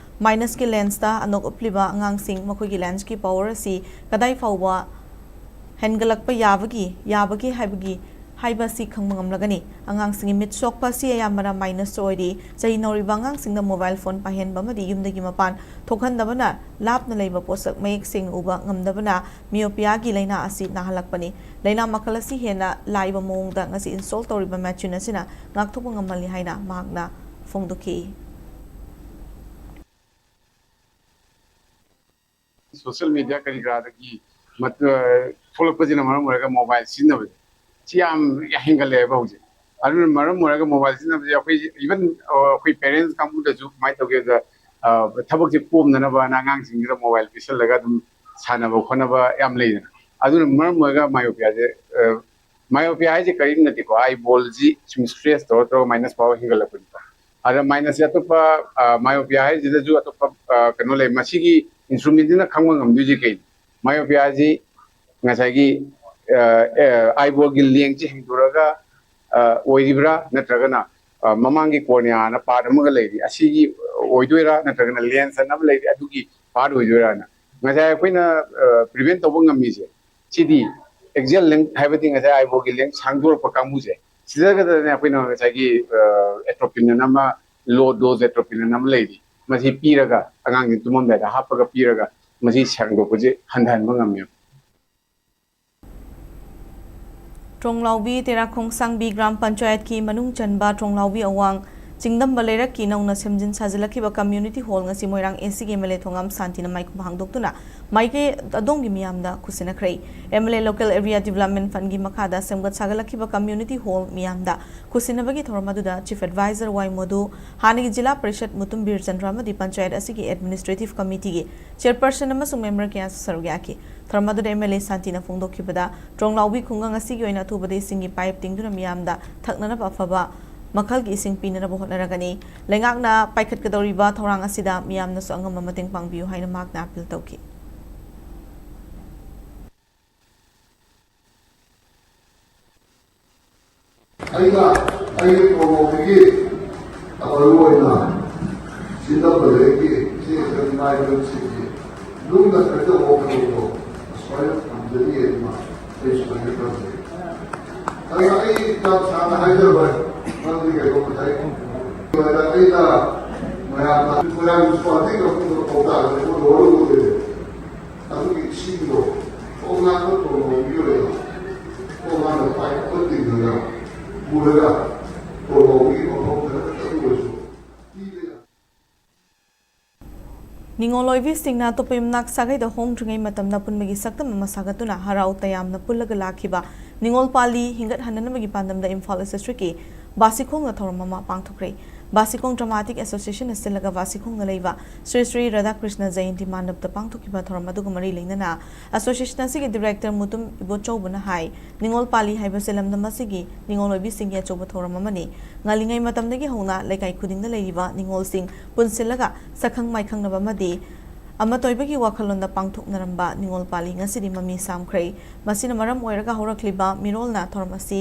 minusꯀꯤ lensꯇ ꯑꯅꯣꯛ ꯎꯞꯂꯤꯕ ꯑꯉꯥꯡꯁꯤꯡ ꯃꯈꯣꯏꯒꯤ lensꯀꯤ power ꯑꯁꯤ ꯀꯗꯥꯏ ꯐꯥꯎꯕ ꯍꯦꯟꯒꯠꯂꯛꯄ ꯌꯥꯕꯒꯤ, ꯌꯥꯕꯒꯦ ꯍꯥꯏꯕꯒꯤ, ꯍꯥꯏꯕ ꯑꯁꯤ ꯈꯪꯕ ꯉꯝꯂꯒꯅꯤ꯫ ꯑꯉꯥꯡꯁꯤꯡꯒꯤ ꯃꯤꯠ ꯁꯣꯛꯄ ꯑꯁꯤ ꯑꯌꯥꯝꯕꯅ minusꯇ ꯑꯣꯏꯔꯤ꯫ ꯆꯍꯤ ꯅꯧꯔꯤꯕ ꯑꯉꯥꯡꯁꯤꯡꯗ mobile phone ꯄꯥꯏꯍꯟꯕ ꯑꯃꯗꯤ ꯌꯨꯝꯗꯒꯤ ꯃꯄꯥꯟ ꯊꯣꯛꯍꯟꯗꯕꯅ, ꯂꯥꯞꯅ ꯂꯩꯕ ꯄꯣꯠꯁꯛ ꯃꯌꯦꯛ ꯁꯦꯡꯅ ꯎꯕ ꯉꯝꯗꯕꯅ myopiaꯒꯤ ꯂꯥꯏꯅꯥ ꯑꯁꯤ ꯅꯥꯍꯜꯂꯛꯄꯅꯤ꯫ ꯂꯥꯏꯅꯥ ꯃꯈꯜ ꯑꯁꯤ ꯍꯦꯟꯅ ꯂꯥꯏꯕ ꯃꯑꯣꯡꯗ ꯉꯁꯤ install ꯇꯧꯔꯤꯕ machine ꯑꯁꯤꯅ ꯉꯥꯛꯊꯣꯛꯄ ꯉꯝꯍꯜꯂꯤ ꯍꯥꯏꯅ ꯃꯍꯥꯛꯅ ꯐꯣꯡꯗꯣꯛꯈꯤ꯫ Social media ꯀꯔꯤ ꯀꯔꯥꯗꯒꯤ ꯃꯠ-, ꯊꯣꯛꯂꯛꯄꯁꯤꯅ ꯃꯔꯝ ꯑꯣꯏꯔꯒ mobile ꯁꯤꯖꯤꯟꯅꯕꯁꯦ ꯁꯤ ꯌꯥꯝ ꯍꯦꯟꯒꯠꯂꯛꯑꯦꯕ ꯍꯧꯖꯤꯛ꯫ ꯑꯗꯨꯅ ꯃꯔꯝ ꯑꯣꯏꯔꯒ mobile ꯁꯤꯖꯤꯟꯅꯕꯁꯦ ꯑꯩꯈꯣꯏ even, ꯑ, ꯑꯩꯈꯣꯏ parents ꯀꯥꯡꯕꯨꯗꯁꯨ ꯀꯃꯥꯏꯅ ꯇꯧꯒꯦꯗ, ꯊꯕꯛꯁꯦ ꯀꯣꯝꯅꯅꯕꯅ ꯑꯉꯥꯡꯁꯤꯡꯁꯤꯗ ꯃꯣꯕꯥꯏꯜ ꯄꯤꯁꯜꯂꯒ ꯑꯗꯨꯝ ꯁꯥꯟꯅꯕ ꯈꯣꯠꯅꯕ ꯌꯥꯝ ꯂꯩꯗꯅ꯫ ꯑꯗꯨꯅ ꯃꯔꯝ ꯑꯣꯏꯔꯒ ꯃꯥꯏꯑꯣꯄꯤꯌꯥꯁꯦ, ꯃꯥꯏꯑꯣꯄꯤꯌꯥ ꯍꯥꯏꯁꯦ ꯀꯔꯤꯝ ꯅꯠꯇꯦꯀꯣ, ꯑꯥꯏ ꯕꯣꯜꯁꯤ ꯁꯨꯝ ꯏꯁꯇ꯭ꯔꯦꯁ ꯇꯧꯔ ꯇꯧꯔꯒ ꯃꯥꯏꯅꯁ ꯄꯥꯋꯔ ꯍꯦꯟꯒꯠꯂꯛꯄꯅꯤꯀꯣ꯫ ꯑꯗ ꯃꯥꯏꯅꯁꯁꯦ ꯑꯇꯣꯞꯄ, ꯃꯥꯏꯑꯣꯄꯤꯌꯥ ꯍꯥꯏꯁꯤꯗꯁꯨ ꯑꯇꯣꯞꯄ ꯀꯩꯅꯣ ꯂꯩ꯫ ꯃꯁꯤꯒꯤ ꯏꯟꯁꯇ꯭ꯔꯨꯃꯦꯟꯁꯤꯅ ꯈꯪꯕ ꯉꯝꯗꯣꯏꯁꯦ ꯀꯩꯅꯣ? ꯃꯥꯏꯑꯣꯄꯤꯌꯥꯁꯤ ꯉꯁꯥꯏꯒꯤ ꯑꯥꯏꯕꯣꯜꯒꯤ ꯂꯦꯡꯁꯤ ꯍꯦꯟꯗꯣꯔꯛꯑꯒ ꯑꯣꯏꯔꯤꯕ꯭ꯔꯥ, ꯅꯠꯇ꯭ꯔꯒꯅ ꯃꯃꯥꯡꯒꯤ ꯀꯣꯔꯅꯤꯌꯥꯅ ꯄꯥꯔꯠ ꯑꯃꯒ ꯂꯩꯔꯤ, ꯑꯁꯤꯒꯤ ꯑꯣꯏꯗꯣꯏꯔꯥ, ꯅꯠꯇ꯭ꯔꯒꯅ ꯂꯦꯟꯁ ꯑꯅ ꯑꯃ ꯂꯩꯔꯤ, ꯑꯗꯨꯒꯤ ꯄꯥꯔꯠ ꯑꯣꯏꯗꯣꯏꯔꯥꯅ? ꯉꯁꯥꯏ ꯑꯩꯈꯣꯏꯅ ꯄ꯭ꯔꯤꯚꯦꯟ ꯇꯧꯕ ꯉꯝꯃꯤꯁꯦ ꯁꯤꯗꯤ ꯑꯦꯛꯖꯤꯌꯦꯜ ꯂꯦꯡ ꯍꯥꯏꯕꯗꯤ ꯉꯁꯥꯏ ꯑꯥꯏꯕꯣꯜꯒꯤ ꯂꯦꯡ ꯁꯥꯡꯗꯣꯔꯛꯄ ꯀꯥꯡꯕꯨꯁꯦ, ꯁꯤꯗ ꯈꯛꯇꯅꯦ ꯑꯩꯈꯣꯏꯅ ꯉꯁꯥꯏꯒꯤ ꯑꯦꯇ꯭ꯔꯣꯄꯤꯟ ꯑꯅ ꯑꯃ, ꯂꯣ ꯗꯣꯁ ꯑꯦꯇ꯭ꯔꯣꯄꯤꯟ ꯑꯅ ꯑꯃ ꯂꯩꯔꯤ, ꯃꯁꯤ ꯄꯤꯔꯒ ꯑꯉꯥꯡꯁꯤ ꯇꯨꯝꯃꯝꯗꯥꯏꯗ ꯍꯥꯞꯄꯒ ꯄꯤꯔꯒ ꯃꯁꯤ ꯁꯦꯡꯗꯣꯛꯄꯁꯦ ꯍꯟꯊꯍꯟꯕ ꯉꯝꯃꯦꯕ꯫ ꯇ꯭ꯔꯣꯡꯂꯥꯎꯕꯤ ꯇꯦꯔꯥ ꯈꯣꯡꯁꯥꯡꯕꯤ ꯒ꯭ꯔꯥꯝ ꯄꯟꯆꯥꯌꯠꯀꯤ ꯃꯅꯨꯡ ꯆꯟꯕ ꯇ꯭ꯔꯣꯡꯂꯥꯎꯕꯤ ꯑꯋꯥꯡ ꯆꯤꯡꯗꯝꯕ ꯂꯩꯔꯛꯀꯤ ꯅꯧꯅ ꯁꯦꯝꯖꯤꯟ ꯁꯥꯖꯤꯜꯂꯛꯈꯤꯕ ꯀꯝꯃ꯭ꯌꯨꯅꯤꯇꯤ ꯍꯣꯜ ꯉꯁꯤ ꯃꯣꯏꯔꯥꯡ ꯑꯦꯁꯤꯒꯤ ꯑꯦꯝ ꯑꯦꯜ ꯑꯦ ꯊꯣꯉꯥꯝ ꯁꯥꯟꯇꯤꯅ ꯃꯥꯏꯈꯨꯝ ꯍꯥꯡꯗꯣꯛꯇꯨꯅ ꯃꯥꯏꯀꯩ ꯑꯗꯣꯝꯒꯤ ꯃꯤꯌꯥꯝꯗ ꯈꯨꯠꯁꯤꯟꯅꯈ꯭ꯔꯦ꯫ M L A local area development ꯐꯟꯒꯤ ꯃꯈꯥꯗ ꯁꯦꯝꯒꯠ ꯁꯥꯒꯠꯂꯛꯈꯤꯕ ꯀꯝꯃ꯭ꯌꯨꯅꯤꯇꯤ ꯍꯣꯜ ꯃꯤꯌꯥꯝꯗ ꯈꯨꯠꯁꯤꯟꯅꯕꯒꯤ ꯊꯧꯔꯝ ꯑꯗꯨꯗ ꯆꯤꯐ ꯑꯦꯗꯚꯥꯏꯖꯔ ꯋꯥꯏ ꯃꯣꯗꯨ, ꯍꯥꯟꯅꯒꯤ ꯖꯤꯂꯥ ꯄꯔꯤꯁꯠ ꯃꯨꯇꯨꯝ ꯕꯤꯔꯆꯟꯗ꯭ꯔ ꯑꯃꯗꯤ ꯄꯟꯆꯥꯌꯠ ꯑꯁꯤꯒꯤ ꯑꯦꯗꯃꯤꯅꯤꯁꯇ꯭ꯔꯦꯇꯤꯚ ꯀꯃꯤꯇꯤꯒꯤ ꯆꯦꯌꯔꯄꯔꯁꯟ ꯑꯃꯁꯨꯡ ꯃꯦꯝꯕꯔ ꯀꯌꯥꯁꯨ ꯁꯔꯨꯛ ꯌꯥꯈꯤ꯫ ꯊꯧꯔꯝ ꯑꯗꯨꯗ ꯑꯦꯝ ꯑꯦꯜ ꯑꯦ ꯁꯥꯟꯇꯤꯅ ꯐꯣꯡꯗꯣꯛꯈꯤꯕꯗ, ꯇ꯭ꯔꯣꯡꯂꯥꯎꯕꯤ ꯈꯨꯡꯒꯪ ꯑꯁꯤꯒꯤ ꯑꯣꯏꯅ ꯑꯊꯨꯕꯗ ꯏꯁꯤꯡꯒꯤ ꯄꯥꯏꯞ ꯇꯤꯡꯗꯨꯅ ꯃꯤꯌꯥꯝꯗ ꯊꯛꯅꯅꯕ ꯑꯐꯕ ꯃꯈꯜꯒꯤ ꯏꯁꯤꯡ ꯄꯤꯅꯅꯕ ꯍꯣꯠꯅꯔꯒꯅꯤ꯫ ꯂꯩꯉꯥꯛꯅ ꯄꯥꯏꯈꯠꯀꯗꯧꯔꯤꯕ ꯊꯧꯔꯥꯡ ꯑꯁꯤꯗ ꯃꯤꯌꯥꯝꯅꯁꯨ ꯑꯉꯝꯕ ꯃꯇꯦꯡ ꯄꯥꯡꯕꯤꯌꯨ ꯍꯥꯏꯅ ꯃꯍꯥꯛꯅ ꯑꯥꯄꯤꯜ ꯇꯧꯈꯤ꯫ ꯑꯩꯅ ꯑꯩꯒꯤ ꯄ꯭ꯔꯣꯃꯣꯗꯒꯤ ꯃꯔꯨ ꯑꯣꯏꯅ ꯁꯤꯖꯤꯟꯅꯕꯗꯒꯤ ꯆꯦ ꯆꯥꯡ ꯅꯥꯏꯕꯁꯤꯡꯒꯤ ꯂꯨꯝꯅ ꯀꯩꯗꯧꯕ ꯃꯇꯝꯗꯣ ꯑꯁꯨꯃꯥꯏꯅ ꯊꯝꯖꯔꯤ ꯑꯗꯨꯅ ꯑꯩ ꯁꯨꯃꯥꯏꯅ ꯇꯧꯖꯩ꯫ ꯑꯗꯨꯅ ꯑꯩ ꯌꯥꯝ ꯁꯥꯡꯅ ꯍꯥꯏꯖꯔꯣꯏ, ꯃꯔꯝꯗꯤ ꯀꯩꯅꯣ ꯉꯁꯥꯏ ꯑꯩꯅ ꯃꯌꯥꯝꯅ ꯃꯌꯥꯝꯒꯤ ꯁ꯭ꯋꯥꯗꯒꯤ ꯂꯧꯈꯠꯄ ꯄꯥꯎꯇꯥꯛ ꯑꯗꯨ ꯂꯧꯔꯒ ꯑꯗꯨꯒꯤ ꯏꯁꯤꯡꯗꯣ ꯇꯣꯉꯥꯟꯕ ꯇꯣꯉꯥꯟꯕꯒꯤ ꯑꯣꯏꯅ ꯇꯣꯉꯥꯟꯕ ꯄꯥꯏꯞ ꯑꯃ ꯇꯤꯡꯉꯒ ꯄꯨꯔꯒ ꯇꯣꯉꯥꯟꯕꯒꯤ ꯃꯐꯝ ꯈꯔ ꯈꯛꯇꯪ ꯑꯣꯏꯔꯁꯨ ꯄꯤꯕ ꯌꯥꯏ꯫ ꯅꯤꯉꯣꯜ ꯑꯣꯏꯕꯤꯁꯤꯡꯅ ꯑꯇꯣꯞꯄ ꯌꯨꯝꯅꯥꯛ ꯁꯥꯒꯩꯗ ꯍꯣꯡꯗ꯭ꯔꯤꯉꯩ ꯃꯇꯝꯗ ꯑꯄꯨꯟꯕꯒꯤ ꯁꯛꯇꯝ ꯑꯃ ꯁꯥꯒꯠꯇꯨꯅ ꯍꯔꯥꯎ ꯇꯌꯥꯝꯅ ꯄꯨꯜꯂꯒ ꯂꯥꯛꯈꯤꯕ ꯅꯤꯉꯣꯜ ꯄꯥꯜꯂꯤ ꯍꯤꯡꯒꯠꯍꯟꯅꯅꯕꯒꯤ ꯄꯥꯟꯗꯝꯗ ꯏꯝꯐꯥꯜ ꯏꯁ ꯗꯤꯁꯇ꯭ꯔꯤꯛꯀꯤ ꯕꯥꯁꯤꯈꯣꯡꯗ ꯊꯧꯔꯝ ꯑꯃ ꯄꯥꯡꯊꯣꯛꯈ꯭ꯔꯦ꯫ ꯕꯥꯁꯤꯈꯣꯡ ꯗ꯭ꯔꯃꯥꯇꯤꯛ ꯑꯦꯁꯣꯁꯤꯌꯦꯁꯟꯅ ꯁꯤꯜꯂꯒ ꯕꯥꯁꯤꯈꯣꯡꯗ ꯂꯩꯕ ꯁ꯭ꯔꯤ ꯁ꯭ꯔꯤ ꯔꯥꯙꯥꯀ꯭ꯔꯤꯁꯅ ꯖꯌꯟꯇꯤ ꯃꯥꯟꯗꯞꯇ ꯄꯥꯡꯊꯣꯛꯈꯤꯕ ꯊꯧꯔꯝ ꯑꯗꯨꯒ ꯃꯔꯤ ꯂꯩꯅꯅ ꯑꯦꯁꯣꯁꯤꯌꯦꯁꯟ ꯑꯁꯤꯒꯤ ꯗꯤꯔꯦꯛꯇꯔ ꯃꯨꯇꯨꯝ ꯏꯕꯣꯆꯧꯕꯅ ꯍꯥꯏ, ꯅꯤꯉꯣꯜ ꯄꯥꯂꯤ ꯍꯥꯏꯕꯁꯤ ꯂꯝꯗꯝ ꯑꯁꯤꯒꯤ ꯅꯤꯉꯣꯜ ꯑꯣꯏꯕꯤꯁꯤꯡꯒꯤ ꯑꯆꯧꯕ ꯊꯧꯔꯝ ꯑꯃꯅꯤ꯫ ꯉꯜꯂꯤꯉꯩ ꯃꯇꯝꯗꯒꯤ ꯍꯧꯅ ꯂꯩꯀꯥꯏ ꯈꯨꯗꯤꯡꯗ ꯂꯩꯔꯤꯕ ꯅꯤꯉꯣꯜꯁꯤꯡ ꯄꯨꯟꯁꯤꯜꯂꯒ ꯁꯛꯈꯪ ꯃꯥꯏꯈꯪꯅꯕ ꯑꯃꯗꯤ ꯑꯃꯠꯇ ꯑꯣꯏꯕꯒꯤ ꯋꯥꯈꯜꯂꯣꯟꯗ ꯄꯥꯡꯊꯣꯛꯅꯔꯝꯕ ꯅꯤꯉꯣꯜ ꯄꯥꯂꯤ ꯉꯁꯤꯗꯤ ꯃꯃꯤ ꯁꯥꯝꯈ꯭ꯔꯦ꯫ ꯃꯁꯤꯅ ꯃꯔꯝ ꯑꯣꯏꯔꯒ ꯍꯧꯔꯛꯂꯤꯕ ꯃꯤꯔꯣꯜꯅ ꯊꯧꯔꯝ ꯑꯁꯤ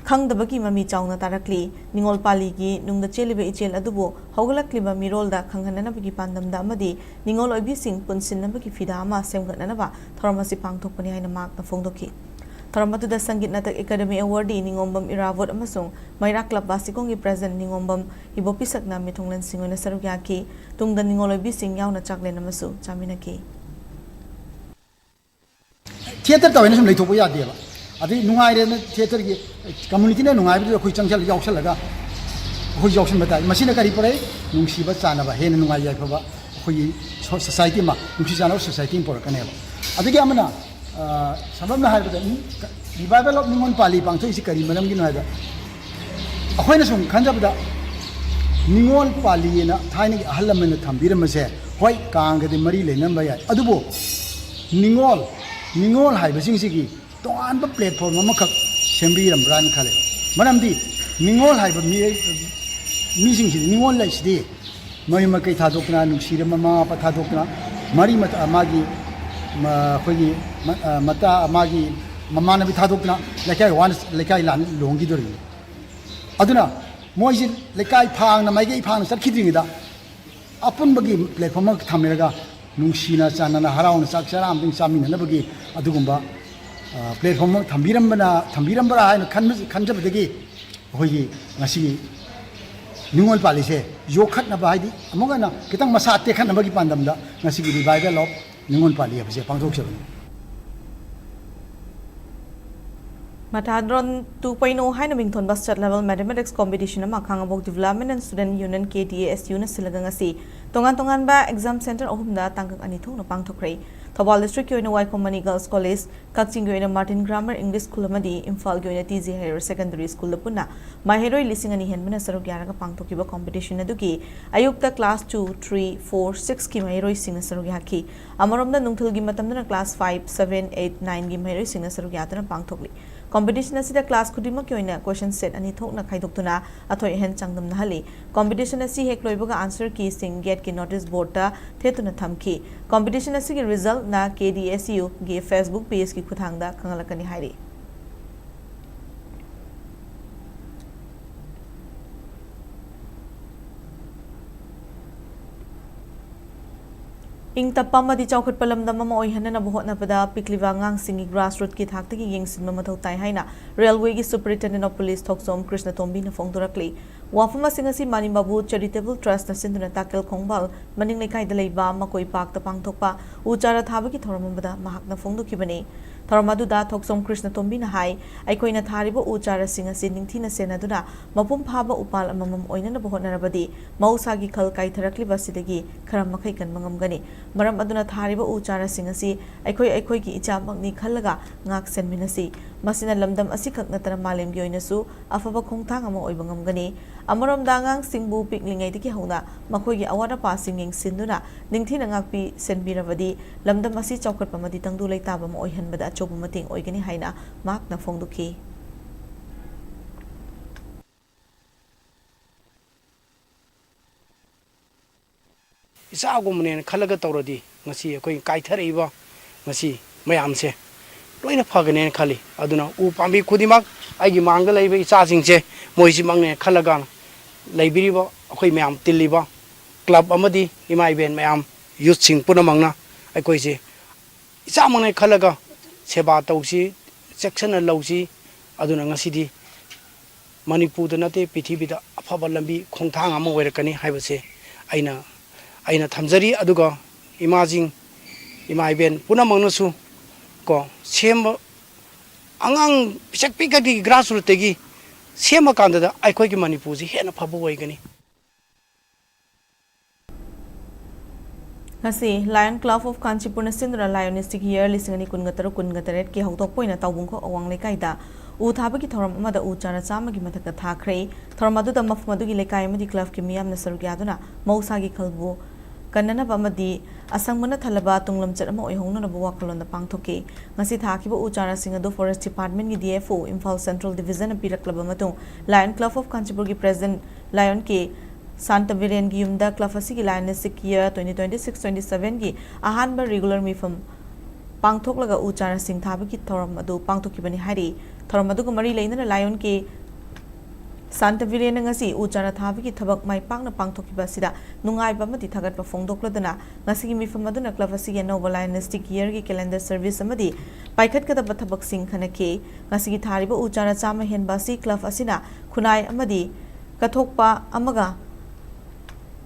ꯈꯪꯗꯕꯒꯤ ꯃꯃꯤ ꯆꯥꯎꯅ ꯇꯥꯔꯛꯂꯤ꯫ ꯅꯤꯉꯣꯜ ꯄꯥꯂꯤꯒꯤ ꯅꯨꯡꯗ ꯆꯦꯜꯂꯤꯕ ꯏꯆꯦꯜ ꯑꯗꯨꯕꯨ ꯍꯧꯒꯠꯂꯛꯂꯤꯕ ꯃꯤꯔꯣꯜꯗ ꯈꯪꯍꯟꯅꯅꯕꯒꯤ ꯄꯥꯟꯗꯝꯗ ꯑꯃꯗꯤ ꯅꯤꯉꯣꯜ ꯑꯣꯏꯕꯤꯁꯤꯡ ꯄꯨꯟꯁꯤꯟꯅꯕꯒꯤ ꯐꯤꯗꯥ ꯑꯃ ꯁꯦꯝꯒꯠꯅꯅꯕ ꯊꯧꯔꯝ ꯑꯁꯤ ꯄꯥꯡꯊꯣꯛꯄꯅꯤ ꯍꯥꯏꯅ ꯃꯍꯥꯛꯅ ꯐꯣꯡꯗꯣꯛꯈꯤ꯫ ꯊꯧꯔꯝ ꯑꯗꯨꯗ ꯁꯪꯒꯤꯠ ꯅꯥꯇꯛ ꯑꯦꯀꯥꯗꯦꯃꯤ ꯑꯦꯋꯥꯔꯗꯤ ꯅꯤꯉꯣꯝꯕꯝ ꯏꯔꯥꯕꯣꯠ ꯑꯃꯁꯨꯡ ꯃꯩꯔꯥ ꯀ꯭ꯂꯕ ꯕꯥꯁꯤꯈꯣꯡꯒꯤ ꯄ꯭ꯔꯦꯁꯤꯗꯦꯟꯠ ꯅꯤꯉꯣꯝꯕꯝ ꯏꯕꯣꯄꯤꯁꯛꯅ ꯃꯤꯊꯨꯡꯂꯦꯟꯁꯤꯡ ꯑꯣꯏꯅ ꯁꯔꯨꯛ ꯌꯥꯈꯤ꯫ ꯇꯨꯡꯗ ꯅꯤꯉꯣꯜ ꯑꯣꯏꯕꯤꯁꯤꯡ ꯌꯥꯎꯅ ꯆꯥꯛꯂꯦꯟ ꯑꯃꯁꯨ ꯆꯥꯃꯤꯟꯅꯈꯤ꯫ ꯊꯤꯌꯦꯇꯔ ꯇꯧꯋꯦꯅ ꯁꯨꯝ ꯂꯩꯊꯣꯛꯄ ꯌꯥꯗꯦꯕ꯫ ꯑꯗꯩ ꯅꯨꯡꯉꯥꯏꯔꯦꯅ ꯊꯤꯌꯦꯇꯔꯒꯤ ꯀꯝꯃꯨꯅꯤꯇꯤꯅ ꯅꯨꯡꯉꯥꯏꯕꯗꯨꯗ ꯑꯩꯈꯣꯏ ꯆꯪꯁꯜꯂ ꯌꯥꯎꯁꯜꯂꯒ ꯑꯩꯈꯣꯏ ꯌꯥꯎꯁꯟꯕ ꯇꯥꯏ꯫ ꯃꯁꯤꯅ ꯀꯔꯤ ꯄꯨꯔꯛꯏ? ꯅꯨꯡꯁꯤꯕ ꯆꯥꯟꯅꯕ, ꯍꯦꯟꯅ ꯅꯨꯡꯉꯥꯏ ꯌꯥꯏꯐꯕ ꯑꯩꯈꯣꯏꯒꯤ ꯁꯣ-, ꯁꯣꯁꯥꯏꯇꯤ ꯑꯃ, ꯅꯨꯡꯁꯤ ꯆꯥꯟꯅꯕ ꯁꯣꯁꯥꯏꯇꯤ ꯑꯃ ꯄꯨꯔꯛꯀꯅꯦꯕ꯫ ꯑꯗꯒꯤ ꯑꯃꯅ, ꯑ, ꯁꯝꯂꯞꯅ ꯍꯥꯏꯔꯕꯗ, ꯎꯝ, ꯀ-, Revival of ꯅꯤꯉꯣꯜ ꯄꯥꯂꯤ ꯄꯥꯡꯊꯣꯛꯏꯁꯤ ꯀꯔꯤ ꯃꯔꯝꯒꯤꯅꯣ ꯍꯥꯏꯕꯗ, ꯑꯩꯈꯣꯏꯅ ꯁꯨꯝ ꯈꯟꯖꯕꯗ ꯅꯤꯉꯣꯜ ꯄꯥꯂꯤꯅ ꯊꯥꯏꯅꯒꯤ ꯑꯍꯜ ꯂꯃꯟꯅ ꯊꯝꯕꯤꯔꯝꯕꯁꯦ, ꯍꯣꯏ, ꯀꯥꯡꯒꯗꯤ ꯃꯔꯤ ꯂꯩꯅꯔꯝꯕ ꯌꯥꯏ, ꯑꯗꯨꯕꯨ ꯅꯤꯉꯣꯜ, ꯅꯤꯉꯣꯜ ꯍꯥꯏꯕꯁꯤꯡꯁꯤꯒꯤ ꯇꯣꯉꯥꯟꯕ platform ꯑꯃꯈꯛ ꯁꯦꯝꯕꯤꯔꯝꯕ꯭ꯔꯥꯅ ꯈꯜꯂꯦ꯫ ꯃꯔꯝꯗꯤ ꯅꯤꯉꯣꯜ ꯍꯥꯏꯕ ꯃꯤꯑꯣꯏ, ꯃꯤꯁꯤꯡꯁꯤꯗꯤ, ꯅꯤꯉꯣꯜ ꯍꯥꯏꯁꯤꯗꯤ ꯃꯌꯨꯝ ꯃꯀꯩ ꯊꯥꯗꯣꯛꯇꯅ, ꯅꯨꯡꯁꯤꯔꯕ ꯃꯃꯥ ꯃꯄꯥ ꯊꯥꯗꯣꯛꯇꯅ, ꯃꯔꯤ ꯃꯇꯥ, ꯃꯥꯒꯤ, ꯃ-, ꯑꯩꯈꯣꯏꯒꯤ ꯃ-, ꯑ, ꯃꯇꯥ, ꯃꯥꯒꯤ ꯃꯃꯥꯟꯅꯕꯤ ꯊꯥꯗꯣꯛꯇꯅ ꯂꯩꯀꯥꯏ ꯋꯥꯅ, ꯂꯩꯀꯥꯏ ꯂꯥꯟ ꯂꯨꯍꯣꯡꯈꯤꯗꯣꯔꯤꯅꯤ꯫ ꯑꯗꯨꯅ ꯃꯣꯏꯁꯤ ꯂꯩꯀꯥꯏ ꯐꯥꯡꯅ, ꯃꯥꯏꯀꯩ ꯐꯥꯡꯅ ꯆꯠꯈꯤꯗ꯭ꯔꯤꯉꯩꯗ ꯑꯄꯨꯟꯕꯒꯤ platform ꯑꯃ ꯊꯝꯃꯤꯔꯒ ꯅꯨꯡꯁꯤꯅ ꯆꯥꯟꯅꯅ ꯍꯔꯥꯎꯅ ꯆꯥꯛ ꯆꯔꯥ ꯑꯃꯇꯪ ꯆꯥꯃꯤꯟꯅꯅꯕꯒꯤ ꯑꯗꯨꯒꯨꯝꯕ, ꯑ, platform ꯑꯃ ꯊꯝꯕꯤꯔꯝꯕꯅ, ꯊꯝꯕꯤꯔꯝꯕ꯭ꯔꯥ ꯍꯥꯏꯅ ꯈꯟꯕ-, ꯈꯟꯖꯕꯗꯒꯤ ꯑꯩꯈꯣꯏꯒꯤ ꯉꯁꯤꯒꯤ ꯅꯤꯉꯣꯜ ꯄꯥꯜꯂꯤꯁꯦ ꯌꯣꯛꯈꯠꯅꯕ, ꯍꯥꯏꯗꯤ ꯑꯃꯨꯛ ꯍꯟꯅ ꯈꯤꯇꯪ ꯃꯁꯥ ꯇꯦꯛꯈꯠꯅꯕꯒꯤ ꯄꯥꯟꯗꯝꯗ ꯉꯁꯤꯒꯤ Revival of ꯅꯤꯉꯣꯜ ꯄꯥꯜꯂꯤ ꯍꯥꯏꯕꯁꯦ ꯄꯥꯡꯊꯣꯛꯆꯕꯅꯤ꯫ ꯃꯊꯥꯗ꯭ꯔꯣꯟ two point oh ꯍꯥꯏꯅ ꯃꯤꯡꯊꯣꯟꯕ State Level Mathematics Competition ꯑꯃ ꯈꯥꯉꯕꯣꯛ Development and Student Union, K D A S U ꯅ ꯁꯤꯜꯂꯒ ꯉꯁꯤ ꯇꯣꯉꯥꯟ ꯇꯣꯉꯥꯟꯕ exam centre ꯑꯍꯨꯝꯗ ꯇꯥꯡꯀꯛ ꯑꯅꯤ ꯊꯣꯛꯅ ꯄꯥꯡꯊꯣꯛꯈ꯭ꯔꯦ꯫ ꯊꯧꯕꯥꯜ ꯗꯤꯁꯇ꯭ꯔꯤꯛꯀꯤ ꯑꯣꯏꯅ ꯋꯥꯏꯈꯣꯝ ꯃꯅꯤ ꯒꯔꯜꯁ ꯀꯣꯂꯦꯖ, ꯀꯛꯆꯤꯡꯒꯤ ꯑꯣꯏꯅ ꯃꯥꯔꯇꯤꯟ ꯒ꯭ꯔꯥꯃꯔ ꯏꯪꯂꯤꯁ ꯁ꯭ꯀꯨꯜ ꯑꯃꯗꯤ ꯏꯝꯐꯥꯜꯒꯤ ꯑꯣꯏꯅ ꯇꯤ ꯖꯤ ꯍꯥꯌꯔ ꯁꯦꯀꯦꯟꯗꯔꯤ ꯁ꯭ꯀꯨꯜꯗ ꯄꯨꯟꯅ ꯃꯍꯩꯔꯣꯏ ꯂꯤꯁꯤꯡ ꯑꯅꯤ ꯍꯦꯟꯕꯅ ꯁꯔꯨꯛ ꯌꯥꯔꯒ ꯄꯥꯡꯊꯣꯛꯈꯤꯕ ꯀꯣꯝꯄꯤꯇꯤꯁꯟ ꯑꯗꯨꯒꯤ ꯑꯌꯨꯛꯇ ꯀ꯭ꯂꯥꯁ ꯇꯨ, ꯊ꯭ꯔꯤ, ꯐꯣꯔ, ꯁꯤꯛꯁꯀꯤ ꯃꯍꯩꯔꯣꯏꯁꯤꯡꯅ ꯁꯔꯨꯛ ꯌꯥꯈꯤ꯫ ꯑꯃꯔꯣꯝꯗ ꯅꯨꯡꯊꯤꯜꯒꯤ ꯃꯇꯝꯗꯅ ꯀ꯭ꯂꯥꯁ ꯐꯥꯏꯚ, ꯁꯚꯦꯟ, ꯑꯩꯠ, ꯅꯥꯏꯟꯒꯤ ꯃꯍꯩꯔꯣꯏꯁꯤꯡꯅ ꯁꯔꯨꯛ ꯌꯥꯗꯨꯅ ꯄꯥꯡꯊꯣꯛꯂꯤ꯫ ꯀꯣꯝꯄꯤꯇꯤꯁꯟ ꯑꯁꯤꯗ ꯀ꯭ꯂꯥꯁ ꯈꯨꯗꯤꯡꯃꯛꯀꯤ ꯑꯣꯏꯅ ꯀꯣꯏꯁꯟ ꯁꯦꯠ ꯑꯅꯤ ꯊꯣꯛꯅ ꯈꯥꯏꯗꯣꯛꯇꯨꯅ ꯑꯊꯣꯏ ꯑꯍꯦꯟ ꯆꯥꯡꯗꯝꯅꯍꯜꯂꯤ꯫ ꯀꯣꯝꯄꯤꯇꯤꯁꯟ ꯑꯁꯤ ꯍꯦꯛ ꯂꯣꯏꯕꯒ ꯑꯟꯁꯔ ꯀꯤꯁꯤꯡ ꯒꯦꯠꯀꯤ ꯅꯣꯇꯤꯁ ꯕꯣꯔꯗꯇ ꯊꯦꯠꯇꯨꯅ ꯊꯝꯈꯤ꯫ ꯀꯣꯝꯄꯤꯇꯤꯁꯟ ꯑꯁꯤꯒꯤ ꯔꯤꯖꯜꯠꯅ ꯀꯦ ꯗꯤ ꯑꯦꯁ ꯌꯨꯒꯤ ꯐꯦꯁꯕꯨꯛ ꯄꯦꯖꯀꯤ ꯈꯨꯠꯊꯥꯡꯗ ꯈꯪꯍꯜꯂꯛꯀꯅꯤ ꯍꯥꯏꯔꯤ꯫ ꯏꯪ ꯇꯞꯄ ꯑꯃꯗꯤ ꯆꯥꯎꯈꯠꯄ ꯂꯝꯗꯝ ꯑꯃ ꯑꯣꯏꯍꯟꯅꯅꯕ ꯍꯣꯠꯅꯕꯗ ꯄꯤꯛꯂꯤꯕ ꯑꯉꯥꯡꯁꯤꯡꯒꯤ ꯒ꯭ꯔꯥꯁꯔꯨꯠꯀꯤ ꯊꯥꯛꯇꯒꯤ ꯌꯦꯡꯁꯤꯟꯕ ꯃꯊꯧ ꯇꯥꯏ ꯍꯥꯏꯅ ꯔꯦꯜꯋꯦꯒꯤ ꯁꯨꯄꯔꯤꯟꯇꯦꯟꯗꯦꯟꯠ ꯑꯣꯐ ꯄꯨꯂꯤꯁ ꯊꯣꯛꯆꯣꯝ ꯀ꯭ꯔꯤꯁꯅꯇꯣꯝꯕꯤꯅ ꯐꯣꯡꯗꯣꯔꯛꯂꯤ꯫ ꯋꯥꯐꯝ ꯑꯁꯤꯡ ꯑꯁꯤ ꯃꯥꯅꯤ ꯕꯥꯕꯨ ꯆꯦꯔꯤꯇꯦꯕꯜ ꯇ꯭ꯔꯁꯠꯅ ꯁꯤꯟꯗꯨꯅ ꯇꯥꯀꯦꯜ ꯈꯣꯡꯕꯥꯜ ꯃꯅꯤꯡ ꯂꯩꯀꯥꯏꯗ ꯂꯩꯕ ꯃꯀꯣꯏ ꯄꯥꯛꯇ ꯄꯥꯡꯊꯣꯛꯄ ꯎ ꯆꯥꯔꯥ ꯊꯥꯕꯒꯤ ꯊꯧꯔꯝ ꯑꯃꯗ ꯃꯍꯥꯛꯅ ꯐꯣꯡꯗꯣꯛꯈꯤꯕꯅꯤ꯫ ꯊꯧꯔꯝ ꯑꯗꯨꯗ ꯊꯣꯛꯆꯣꯝ ꯀ꯭ꯔꯤꯁꯅꯇꯣꯝꯕꯤꯅ ꯍꯥꯏ, ꯑꯩꯈꯣꯏꯅ ꯊꯥꯔꯤꯕ ꯎ ꯆꯥꯔꯥꯁꯤꯡ ꯑꯁꯤ ꯅꯤꯡꯊꯤꯅ ꯁꯦꯟꯅꯗꯨꯅ ꯃꯄꯨꯡ ꯐꯥꯕ ꯎꯄꯥꯜ ꯑꯃꯃꯝ ꯑꯣꯏꯅꯅꯕ ꯍꯣꯠꯅꯔꯕꯗꯤ ꯃꯍꯧꯁꯥꯒꯤ ꯈꯜ ꯀꯥꯏꯊꯔꯛꯂꯤꯕ ꯑꯁꯤꯗꯒꯤ ꯈꯔ ꯃꯈꯩ ꯀꯟꯕ ꯉꯝꯒꯅꯤ꯫ ꯃꯔꯝ ꯑꯗꯨꯅ ꯊꯥꯔꯤꯕ ꯎ ꯆꯥꯔꯥꯁꯤꯡ ꯑꯁꯤ ꯑꯩꯈꯣꯏ ꯑꯩꯈꯣꯏꯒꯤ ꯏꯆꯥꯃꯛꯅꯤ ꯈꯜꯂꯒ ꯉꯥꯛ ꯁꯦꯟꯃꯤꯟꯅꯁꯤ꯫ ꯃꯁꯤꯅ ꯂꯝꯗꯝ ꯑꯁꯤꯈꯛ ꯅꯠꯇꯅ ꯃꯥꯂꯦꯝꯒꯤ ꯑꯣꯏꯅꯁꯨ ꯑꯐꯕ ꯈꯣꯡꯊꯥꯡ ꯑꯃ ꯑꯣꯏꯕ ꯉꯝꯒꯅꯤ꯫ ꯑꯃꯔꯣꯝꯗ ꯑꯉꯥꯡꯁꯤꯡꯕꯨ ꯄꯤꯛꯂꯤꯉꯩꯗꯒꯤ ꯍꯧꯅ ꯃꯈꯣꯏꯒꯤ ꯑꯋꯥꯠ ꯑꯄꯥꯁꯤꯡ ꯌꯦꯡꯁꯤꯟꯗꯨꯅ ꯅꯤꯡꯊꯤꯅ ꯉꯥꯛꯄꯤ ꯁꯦꯟꯕꯤꯔꯕꯗꯤ ꯂꯝꯗꯝ ꯑꯁꯤ ꯆꯥꯎꯈꯠꯄ ꯑꯃꯗꯤ ꯇꯪꯗꯨ ꯂꯩꯇꯥꯕ ꯑꯃ ꯑꯣꯏꯍꯟꯕꯗ ꯑꯆꯧꯕ ꯃꯇꯦꯡ ꯑꯣꯏꯒꯅꯤ ꯍꯥꯏꯅ ꯃꯍꯥꯛꯅ ꯐꯣꯡꯗꯣꯛꯈꯤ꯫ ꯏꯆꯥꯒꯨꯝꯕꯅꯦꯅ ꯈꯜꯂꯒ ꯇꯧꯔꯗꯤ ꯉꯁꯤ ꯑꯩꯈꯣꯏ ꯀꯥꯏꯊꯔꯛꯏꯕ ꯉꯁꯤ ꯃꯌꯥꯝꯁꯦ ꯂꯣꯏꯅ ꯐꯒꯅꯦꯅ ꯈꯜꯂꯤ꯫ ꯑꯗꯨꯅ ꯎ ꯄꯥꯝꯕꯤ ꯈꯨꯗꯤꯡꯃꯛ ꯑꯩꯒꯤ ꯃꯥꯡꯗ ꯂꯩꯔꯤꯕ ꯏꯆꯥꯁꯤꯡꯁꯦ ꯃꯣꯏꯁꯤꯃꯛꯅꯦ ꯈꯜꯂꯒ ꯂꯩꯕꯤꯔꯤꯕ ꯑꯩꯈꯣꯏ ꯃꯌꯥꯝ ꯇꯤꯜꯂꯤꯕ ꯀ꯭ꯂꯕ ꯑꯃꯗꯤ ꯏꯃꯥ ꯏꯕꯦꯟ ꯃꯌꯥꯝ, ꯌꯨꯠꯁꯤꯡ ꯄꯨꯝꯅꯃꯛꯅ ꯑꯩꯈꯣꯏꯁꯦ ꯏꯆꯥꯃꯛꯅꯦ ꯈꯜꯂꯒ ꯁꯦꯕꯥ ꯇꯧꯁꯤ, ꯆꯦꯛꯁꯤꯟꯅ ꯂꯧꯁꯤ꯫ ꯑꯗꯨꯅ ꯉꯁꯤꯗꯤ ꯃꯅꯤꯄꯨꯔꯗ ꯅꯠꯇꯦ, ꯄ꯭ꯔꯤꯊꯤꯕꯤꯗ ꯑꯐꯕ ꯂꯝꯕꯤ ꯈꯣꯡꯊꯥꯡ ꯑꯃ ꯑꯣꯏꯔꯛꯀꯅꯤ ꯍꯥꯏꯕꯁꯦ ꯑꯩꯅ, ꯑꯩꯅ ꯊꯝꯖꯔꯤ꯫ ꯑꯗꯨꯒ ꯏꯃꯥꯁꯤꯡ, ꯏꯃꯥ ꯏꯕꯦꯟ ꯄꯨꯝꯅꯃꯛꯅꯁꯨ ꯀꯣ, ꯁꯦꯝꯕ, ꯑꯉꯥꯡ ꯄꯤꯁꯛ ꯄꯤꯛꯀꯗꯤ ꯒ꯭ꯔꯥꯁꯔꯨꯠꯇꯒꯤ ꯁꯦꯝꯃ ꯀꯥꯟꯗꯗ ꯑꯩꯈꯣꯏꯒꯤ ꯃꯅꯤꯄꯨꯔꯁꯤ ꯍꯦꯟꯅ ꯐꯕ ꯑꯣꯏꯒꯅꯤ꯫ ꯑꯁꯤ Lion Club of Kanchipurꯅ ꯁꯤꯟꯗꯨꯅ Lionistic Year ꯂꯤꯁꯤꯡ ꯑꯅꯤ ꯀꯨꯟꯒ ꯇꯔꯨꯛ ꯀꯨꯟꯒ ꯇꯔꯦꯠꯀꯤ ꯍꯧꯗꯣꯛꯄ ꯑꯣꯏꯅ ꯇꯥꯎꯕꯨꯡꯈꯣꯛ ꯑꯋꯥꯡ ꯂꯩꯀꯥꯏꯗ ꯎ ꯊꯥꯕꯒꯤ ꯊꯧꯔꯝ ꯑꯃꯗ ꯎ ꯆꯥꯔ ꯆꯥꯝꯃꯒꯤ ꯃꯊꯛꯇ ꯊꯥꯈ꯭ꯔꯦ꯫ ꯊꯧꯔꯝ ꯑꯗꯨꯗ ꯃꯐꯝ ꯑꯗꯨꯒꯤ ꯂꯩꯀꯥꯏ ꯑꯃꯗꯤ clubꯀꯤ ꯃꯤꯌꯥꯝꯅ ꯁꯔꯨꯛ ꯌꯥꯗꯨꯅ ꯃꯍꯧꯁꯥꯒꯤ ꯈꯜꯕꯨ ꯀꯟꯅꯅꯕ ꯑꯃꯗꯤ ꯑꯁꯪꯕꯅ ꯊꯜꯂꯕ ꯇꯨꯡꯂꯝꯆꯠ ꯑꯃ ꯑꯣꯏꯍꯧꯅꯅꯕ ꯋꯥꯈꯜꯂꯣꯟꯗ ꯄꯥꯡꯊꯣꯛꯈꯤ꯫ ꯉꯁꯤ ꯊꯥꯈꯤꯕ ꯎ ꯆꯥꯔꯥꯁꯤꯡ ꯑꯗꯨ Forest Departmentꯀꯤ D F O Imphal Central Divisionꯅ ꯄꯤꯔꯛꯂꯕ ꯃꯇꯨꯡ Lion Club of Kanchipuramꯒꯤ President Lion K ꯁꯥꯟꯇꯕꯤꯔꯦꯟꯒꯤ ꯌꯨꯝꯗ club ꯑꯁꯤꯒꯤ Lionistic Year twenty twenty six twenty sevenꯒꯤ ꯑꯍꯥꯟꯕ regular ꯃꯤꯐꯝ ꯄꯥꯡꯊꯣꯛꯂꯒ ꯎ ꯆꯥꯔꯥꯁꯤꯡ ꯊꯥꯕꯒꯤ ꯊꯧꯔꯝ ꯑꯗꯨ ꯄꯥꯡꯊꯣꯛꯈꯤꯕꯅꯤ ꯍꯥꯏꯔꯤ꯫ ꯊꯧꯔꯝ ꯑꯗꯨꯒ ꯃꯔꯤ ꯂꯩꯅꯅ Lion K ꯁꯥꯟꯇꯕꯤꯔꯦꯟꯅ ꯉꯁꯤ ꯎ ꯆꯥꯔꯥ ꯊꯥꯕꯒꯤ ꯊꯕꯛ ꯃꯥꯏ ꯄꯥꯛꯅ ꯄꯥꯡꯊꯣꯛꯈꯤꯕ ꯑꯁꯤꯗ ꯅꯨꯡꯉꯥꯏꯕ ꯑꯃꯗꯤ ꯊꯥꯒꯠꯄ ꯐꯣꯡꯗꯣꯛꯂꯗꯨꯅ ꯉꯁꯤꯒꯤ ꯃꯤꯐꯝ ꯑꯗꯨꯅ club ꯑꯁꯤꯒꯤ ꯑꯅꯧꯕ Lionistic Yearꯒꯤ calendar service ꯑꯃꯗꯤ ꯄꯥꯏꯈꯠꯀꯗꯕ ꯊꯕꯛꯁꯤꯡ ꯈꯟꯅꯈꯤ꯫ ꯉꯁꯤꯒꯤ ꯊꯥꯔꯤꯕ ꯎ ꯆꯥꯔꯥ ꯆꯥꯝꯃ ꯍꯦꯟꯕ ꯑꯁꯤ club ꯑꯁꯤꯅ ꯈꯨꯟꯅꯥꯏ ꯑꯃꯗꯤ ꯀꯠꯊꯣꯛꯄ ꯑꯃꯒ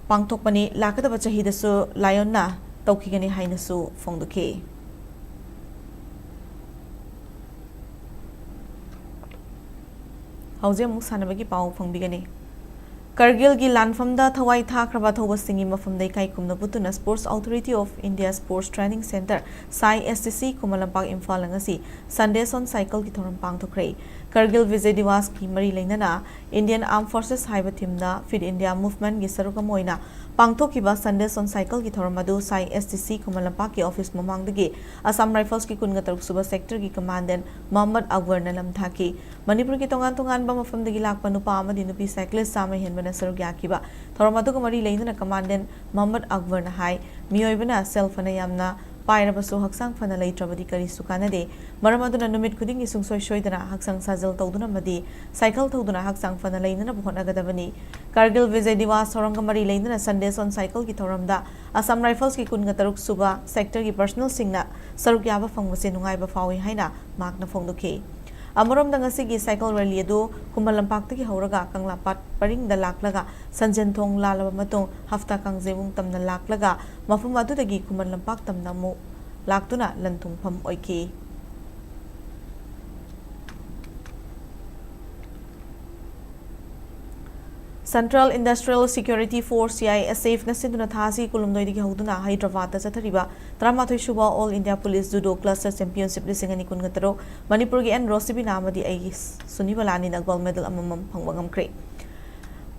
ꯄꯥꯡꯊꯣꯛꯄꯅꯤ꯫ ꯂꯥꯛꯀꯗꯕ ꯆꯍꯤꯗꯁꯨ Lionꯅ ꯇꯧꯈꯤꯒꯅꯤ ꯍꯥꯏꯅꯁꯨ ꯐꯣꯡꯗꯣꯛꯈꯤ꯫ ꯍꯧꯖꯤꯛ ꯑꯃꯨꯛ ꯁꯥꯟꯅꯕꯒꯤ ꯄꯥꯎ ꯐꯪꯕꯤꯒꯅꯤ꯫ ꯀꯔꯒꯤꯜꯒꯤ ꯂꯥꯟꯐꯝꯗ ꯊꯋꯥꯏ ꯊꯥꯈ꯭ꯔꯕ ꯑꯊꯧꯕꯁꯤꯡꯒꯤ ꯃꯐꯝꯗ ꯏꯀꯥꯏ ꯈꯨꯝꯅꯕ ꯎꯠꯇꯨꯅ Sports Authority of India Sports Training Centre, SAI S T C, Khuman Lampak, ꯏꯝꯐꯥꯜꯅ ꯉꯁꯤ Sundays on Cycleꯒꯤ ꯊꯧꯔꯝ ꯄꯥꯡꯊꯣꯛꯈ꯭ꯔꯦ꯫ ꯀꯔꯒꯤꯜ ꯕꯤꯖꯣꯏ ꯗꯤꯋꯥꯁꯀꯤ ꯃꯔꯤ ꯂꯩꯅꯅ Indian Armed Forces ꯍꯥꯏꯕ themeꯗ Fit India Movementꯀꯤ ꯁꯔꯨꯛ ꯑꯃ ꯑꯣꯏꯅ ꯄꯥꯡꯊꯣꯛꯈꯤꯕ Sundays on Cycleꯒꯤ ꯊꯧꯔꯝ ꯑꯗꯨ SAI S T C ꯈꯨꯃꯟ ꯂꯝꯄꯥꯛꯀꯤ office ꯃꯃꯥꯡꯗꯒꯤ Assam Riflesꯀꯤ ꯀꯨꯟꯒ ꯇꯔꯨꯛ ꯁꯨꯕ sectorꯒꯤ commandant ꯃꯣꯍꯝꯃꯗ ꯑꯛꯕꯔꯅ ꯂꯝꯊꯥꯈꯤ꯫ ꯃꯅꯤꯄꯨꯔꯒꯤ ꯇꯣꯉꯥꯟ ꯇꯣꯉꯥꯟꯕ ꯃꯐꯝꯗꯒꯤ ꯂꯥꯛꯄ ꯅꯨꯄꯥ ꯑꯃꯗꯤ ꯅꯨꯄꯤ cyclist ꯆꯥꯝꯃ ꯍꯦꯟꯕꯅ ꯁꯔꯨꯛ ꯌꯥꯈꯤꯕ ꯊꯧꯔꯝ ꯑꯗꯨꯒ ꯃꯔꯤ ꯂꯩꯅꯅ commandant ꯃꯣꯍꯝꯃꯗ ꯑꯛꯕꯔꯅ ꯍꯥꯏ, ꯃꯤꯑꯣꯏꯕꯅ ꯁꯦꯜ ꯐꯅ ꯌꯥꯝꯅ ꯄꯥꯏꯔꯕꯁꯨ ꯍꯛꯆꯥꯡ ꯐꯅ ꯂꯩꯇ꯭ꯔꯕꯗꯤ ꯀꯔꯤꯁꯨ ꯀꯥꯟꯅꯗꯦ꯫ ꯃꯔꯝ ꯑꯗꯨꯅ ꯅꯨꯃꯤꯠ ꯈꯨꯗꯤꯡꯒꯤ ꯁꯨꯡꯁꯣꯏ ꯁꯣꯏꯗꯅ ꯍꯛꯆꯥꯡ ꯁꯥꯖꯦꯜ ꯇꯧꯗꯨꯅ ꯑꯃꯗꯤ cycle ꯊꯧꯗꯨꯅ ꯍꯛꯆꯥꯡ ꯐꯅ ꯂꯩꯅꯅꯕ ꯍꯣꯠꯅꯒꯗꯕꯅꯤ꯫ ꯀꯥꯔꯒꯤꯜ ꯕꯤꯖꯣꯏ ꯗꯤꯋꯥꯁ ꯊꯧꯔꯝꯒ ꯃꯔꯤ ꯂꯩꯅꯅ Sundays on Cycleꯒꯤ ꯊꯧꯔꯝꯗ Assam Riflesꯀꯤ ꯀꯨꯟꯒ ꯇꯔꯨꯛ ꯁꯨꯕ sectorꯒꯤ personnelꯁꯤꯡꯅ ꯁꯔꯨꯛ ꯌꯥꯕ ꯐꯪꯕꯁꯦ ꯅꯨꯡꯉꯥꯏꯕ ꯐꯥꯎꯏ ꯍꯥꯏꯅ ꯃꯍꯥꯛꯅ ꯐꯣꯡꯗꯣꯛꯈꯤ꯫ ꯑꯃꯔꯣꯝꯗ ꯉꯁꯤꯒꯤ cycle rally ꯑꯗꯨ ꯈꯨꯃꯟ ꯂꯝꯄꯥꯛꯇꯒꯤ ꯍꯧꯔꯒ ꯀꯪꯂꯥꯄꯥꯠ ꯄꯔꯤꯡꯗ ꯂꯥꯛꯂꯒ ꯁꯟꯖꯦꯟꯊꯣꯡ ꯂꯥꯜꯂꯕ ꯃꯇꯨꯡ ꯍꯞꯇꯥ ꯀꯥꯡꯖꯩꯕꯨꯡ ꯇꯝꯅ ꯂꯥꯛꯂꯒ ꯃꯐꯝ ꯑꯗꯨꯗꯒꯤ ꯈꯨꯃꯟ ꯂꯝꯄꯥꯛ ꯇꯝꯅ ꯑꯃꯨꯛ ꯂꯥꯛꯇꯨꯅ ꯂꯟ ꯊꯨꯡꯐꯝ ꯑꯣꯏꯈꯤ꯫ Central Industrial Security Force, C I S F ꯅ ꯁꯤꯟꯗꯨꯅ ꯊꯥ ꯑꯁꯤꯒꯤ ꯀꯨꯟꯍꯨꯝꯗꯣꯏꯗꯒꯤ ꯍꯧꯗꯨꯅ ꯍꯩꯗ꯭ꯔꯕꯥꯗꯇ ꯆꯠꯊꯔꯤꯕ ꯇꯔꯥꯃꯥꯊꯣꯏ ꯁꯨꯕ All India Police Judo Cluster Championship ꯂꯤꯁꯤꯡ ꯑꯅꯤ ꯀꯨꯟꯒ ꯇꯔꯨꯛ ꯃꯅꯤꯄꯨꯔꯒꯤ ꯑꯦꯟ ꯔꯣꯁꯤꯕꯤꯅꯥ ꯑꯃꯗꯤ ꯑꯩꯒꯤ ꯁꯨꯅꯤꯕꯂꯥꯅꯤꯅ gold medal ꯑꯃꯃꯝ ꯐꯪꯕ ꯉꯝꯈ꯭ꯔꯦ꯫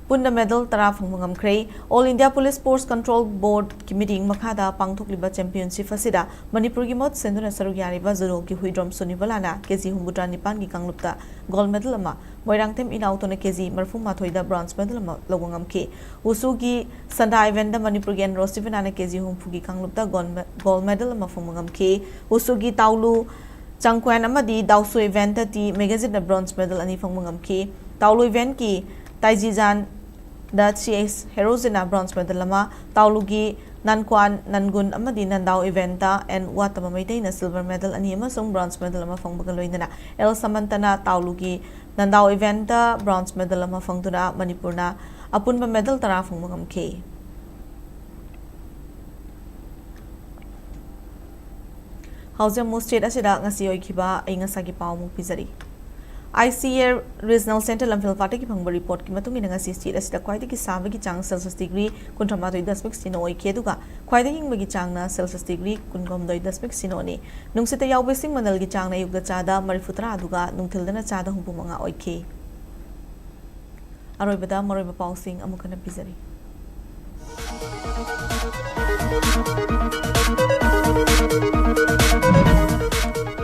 ꯄꯨꯟꯅ medal ꯇꯔꯥ ꯐꯪꯕ ꯉꯝꯈ꯭ꯔꯦ꯫ All India Police Force Control Board ꯀꯤ meeting ꯃꯈꯥꯗ ꯄꯥꯡꯊꯣꯛꯂꯤꯕ championship ꯑꯁꯤꯗ ꯃꯅꯤꯄꯨꯔꯒꯤ ꯃꯍꯨꯠ ꯁꯤꯟꯗꯨꯅ ꯁꯔꯨꯛ ꯌꯥꯔꯤꯕ judo ꯒꯤ ꯍꯨꯏꯗ꯭ꯔꯣꯝ ꯁꯨꯅꯤꯕꯂꯥꯅ ꯀꯦ ꯖꯤ ꯍꯨꯝꯐꯨꯇꯔꯥ ꯅꯤꯄꯥꯟꯒꯤ ꯀꯥꯡꯂꯨꯞꯇ gold medal ꯑꯃ, ꯃꯣꯏꯔꯥꯡꯊꯦꯝ ꯏꯅꯥꯎꯇꯣꯅ ꯀꯦ ꯖꯤ ꯃꯔꯤꯐꯨꯃꯥꯊꯣꯏꯗ bronze medal ꯑꯃ ꯂꯧꯕ ꯉꯝꯈꯤ꯫ Wushu ꯒꯤ ꯁꯟꯗꯥ event ꯇ ꯃꯅꯤꯄꯨꯔꯒꯤ ꯑꯦꯟ ꯔꯣꯁꯤꯕꯤꯅꯥꯅ ꯀꯦ ꯖꯤ ꯍꯨꯝꯐꯨꯒꯤ ꯀꯥꯡꯂꯨꯞꯇ gold me-, gold medal ꯑꯃ ꯐꯪꯕ ꯉꯝꯈꯤ꯫ Wushu ꯒꯤ ꯇꯥꯎꯂꯨ ꯆꯪꯀ꯭ꯋꯦꯟ ꯑꯃꯗꯤ ꯗꯥꯎꯁꯨ event ꯇ ꯇꯤ ꯃꯦꯒꯥꯖꯤꯠꯅ bronze medal ꯑꯅꯤ ꯐꯪꯕ ꯉꯝꯈꯤ꯫ ꯇꯥꯎꯂꯨ event ꯀꯤ ꯇꯥꯏꯖꯤꯖꯥꯟ ꯗ ꯁꯤ ꯑꯦꯁ ꯍꯦꯔꯣꯖꯤꯠꯅ bronze medal ꯑꯃ, ꯇꯥꯎꯂꯨꯒꯤ ꯅꯟꯀ꯭ꯋꯥꯟ ꯅꯟꯒꯨꯟ ꯑꯃꯗꯤ ꯅꯟꯗꯥꯎ event ꯇ ꯑꯦꯟ ꯋꯥꯇꯃ ꯃꯩꯇꯩꯅ silver medal ꯑꯅꯤ ꯑꯃꯁꯨꯡ bronze medal ꯑꯃ ꯐꯪꯕꯒ ꯂꯣꯏꯅꯅ ꯑꯦꯜ ꯁꯃꯟꯇꯅ ꯇꯥꯎꯂꯨꯒꯤ ꯅꯟꯗꯥꯎ event ꯇ bronze medal ꯑꯃ ꯐꯪꯗꯨꯅ ꯃꯅꯤꯄꯨꯔꯅ ꯑꯄꯨꯟꯕ medal ꯇꯔꯥ ꯐꯪꯕ ꯉꯝꯈꯤ꯫ ꯍꯧꯖꯤꯛ ꯑꯃꯨꯛ state ꯑꯁꯤꯗ ꯉꯁꯤ ꯑꯣꯏꯈꯤꯕ ꯑꯏꯪ ꯑꯁꯥꯒꯤ ꯄꯥꯎ ꯑꯃꯨꯛ ꯄꯤꯖꯔꯤ꯫ I C A Regional Centre ꯂꯝꯐꯦꯜ ꯄꯥꯠꯇꯒꯤ ꯐꯪꯕ report ꯀꯤ ꯃꯇꯨꯡ ꯏꯟꯅ ꯉꯁꯤ state ꯑꯁꯤꯗ ꯈ꯭ꯋꯥꯏꯗꯒꯤ ꯁꯥꯕꯒꯤ ꯆꯥꯡ Celsius degree ꯀꯨꯟꯊ꯭ꯔꯥ ꯃꯥꯊꯣꯏ ꯗꯁꯃꯤꯛ ꯁꯤꯅꯣ ꯑꯣꯏꯈꯤ, ꯑꯗꯨꯒ ꯈ꯭ꯋꯥꯏꯗꯒꯤ ꯏꯪꯕꯒꯤ ꯆꯥꯡꯅ Celsius degree ꯀꯨꯟꯍꯨꯝꯗꯣꯏ ꯗꯁꯃꯤꯛ ꯁꯤꯅꯣꯅꯤ꯫ ꯅꯨꯡꯁꯤꯠꯇ ꯌꯥꯎꯕ ꯏꯁꯤꯡ ꯃꯅꯜꯒꯤ ꯆꯥꯡꯅ ꯑꯌꯨꯛꯇ ꯆꯥꯗ ꯃꯔꯤꯐꯨꯇꯔꯥ ꯑꯗꯨꯒ ꯅꯨꯡꯊꯤꯜꯗꯅ ꯆꯥꯗ ꯍꯨꯝꯐꯨꯃꯉꯥ ꯑꯣꯏꯈꯤ꯫ ꯑꯔꯣꯏꯕꯗ ꯃꯔꯨꯑꯣꯏꯕ ꯄꯥꯎꯁꯤꯡ ꯑꯃꯨꯛ ꯍꯟꯅ ꯄꯤꯖꯔꯤ꯫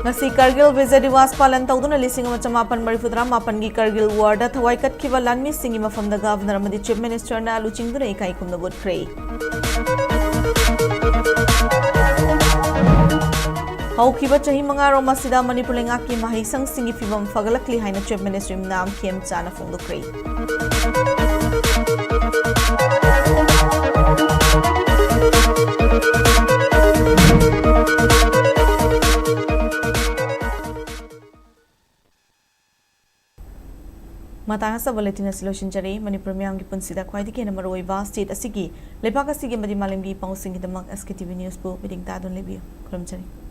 ꯉꯁꯤ ꯀꯥꯔꯒꯤꯜ ꯕꯤꯖꯌ ꯗꯤꯋꯥꯁ ꯄꯥꯂꯟ ꯇꯧꯗꯨꯅ ꯂꯤꯁꯤꯡ ꯑꯃ ꯆꯃꯥꯄꯟ ꯃꯔꯤꯐꯨꯇꯔꯥ ꯃꯥꯄꯟꯒꯤ ꯀꯥꯔꯒꯤꯜ ꯋꯥꯔꯗ ꯊꯋꯥꯏ ꯀꯠꯈꯤꯕ ꯂꯥꯟꯃꯤꯁꯤꯡꯒꯤ ꯃꯐꯝꯗ ꯒꯚꯔꯅꯔ ꯑꯃꯗꯤ ꯆꯤꯐ ꯃꯤꯅꯤꯁꯇꯔꯅ ꯂꯨꯆꯤꯡꯗꯨꯅ ꯏꯀꯥꯏ ꯈꯨꯝꯅꯕ ꯎꯠꯈ꯭ꯔꯦ꯫ ꯍꯧꯈꯤꯕ ꯆꯍꯤ ꯃꯉꯥꯔꯣꯝ ꯑꯁꯤꯗ ꯃꯅꯤꯄꯨꯔ ꯂꯩꯉꯥꯛꯀꯤ ꯃꯍꯩꯁꯪꯁꯤꯡꯒꯤ ꯐꯤꯕꯝ ꯐꯒꯠꯂꯛꯂꯤ ꯍꯥꯏꯅ ꯆꯤꯐ ꯃꯤꯅꯤꯁꯇꯔ ꯌꯨꯝꯅꯥꯝ ꯈꯦꯝꯆꯥꯅ ꯐꯣꯡꯗꯣꯛꯈ꯭ꯔꯦ꯫ ꯃꯇꯥꯡ ꯑꯁꯤꯗ bulletin ꯑꯁꯤ ꯂꯣꯏꯁꯤꯟꯖꯔꯦ꯫ ꯃꯅꯤꯄꯨꯔ ꯃꯤꯌꯥꯝꯒꯤ ꯄꯨꯟꯁꯤꯗ ꯈ꯭ꯋꯥꯏꯗꯒꯤ ꯍꯦꯟꯅ ꯃꯔꯨꯑꯣꯏꯕ state ꯑꯁꯤꯒꯤ, ꯂꯩꯕꯥꯛ ꯑꯁꯤꯒꯤ ꯑꯃꯗꯤ ꯃꯥꯂꯦꯝꯒꯤ ꯄꯥꯎꯁꯤꯡꯒꯤꯗꯃꯛ S K T V News ꯄꯨ ꯃꯤꯠꯌꯦꯡ ꯇꯥꯗꯨꯅ ꯂꯩꯕꯤꯌꯨ꯫ ꯈꯨꯔꯨꯝꯖꯔꯤ꯫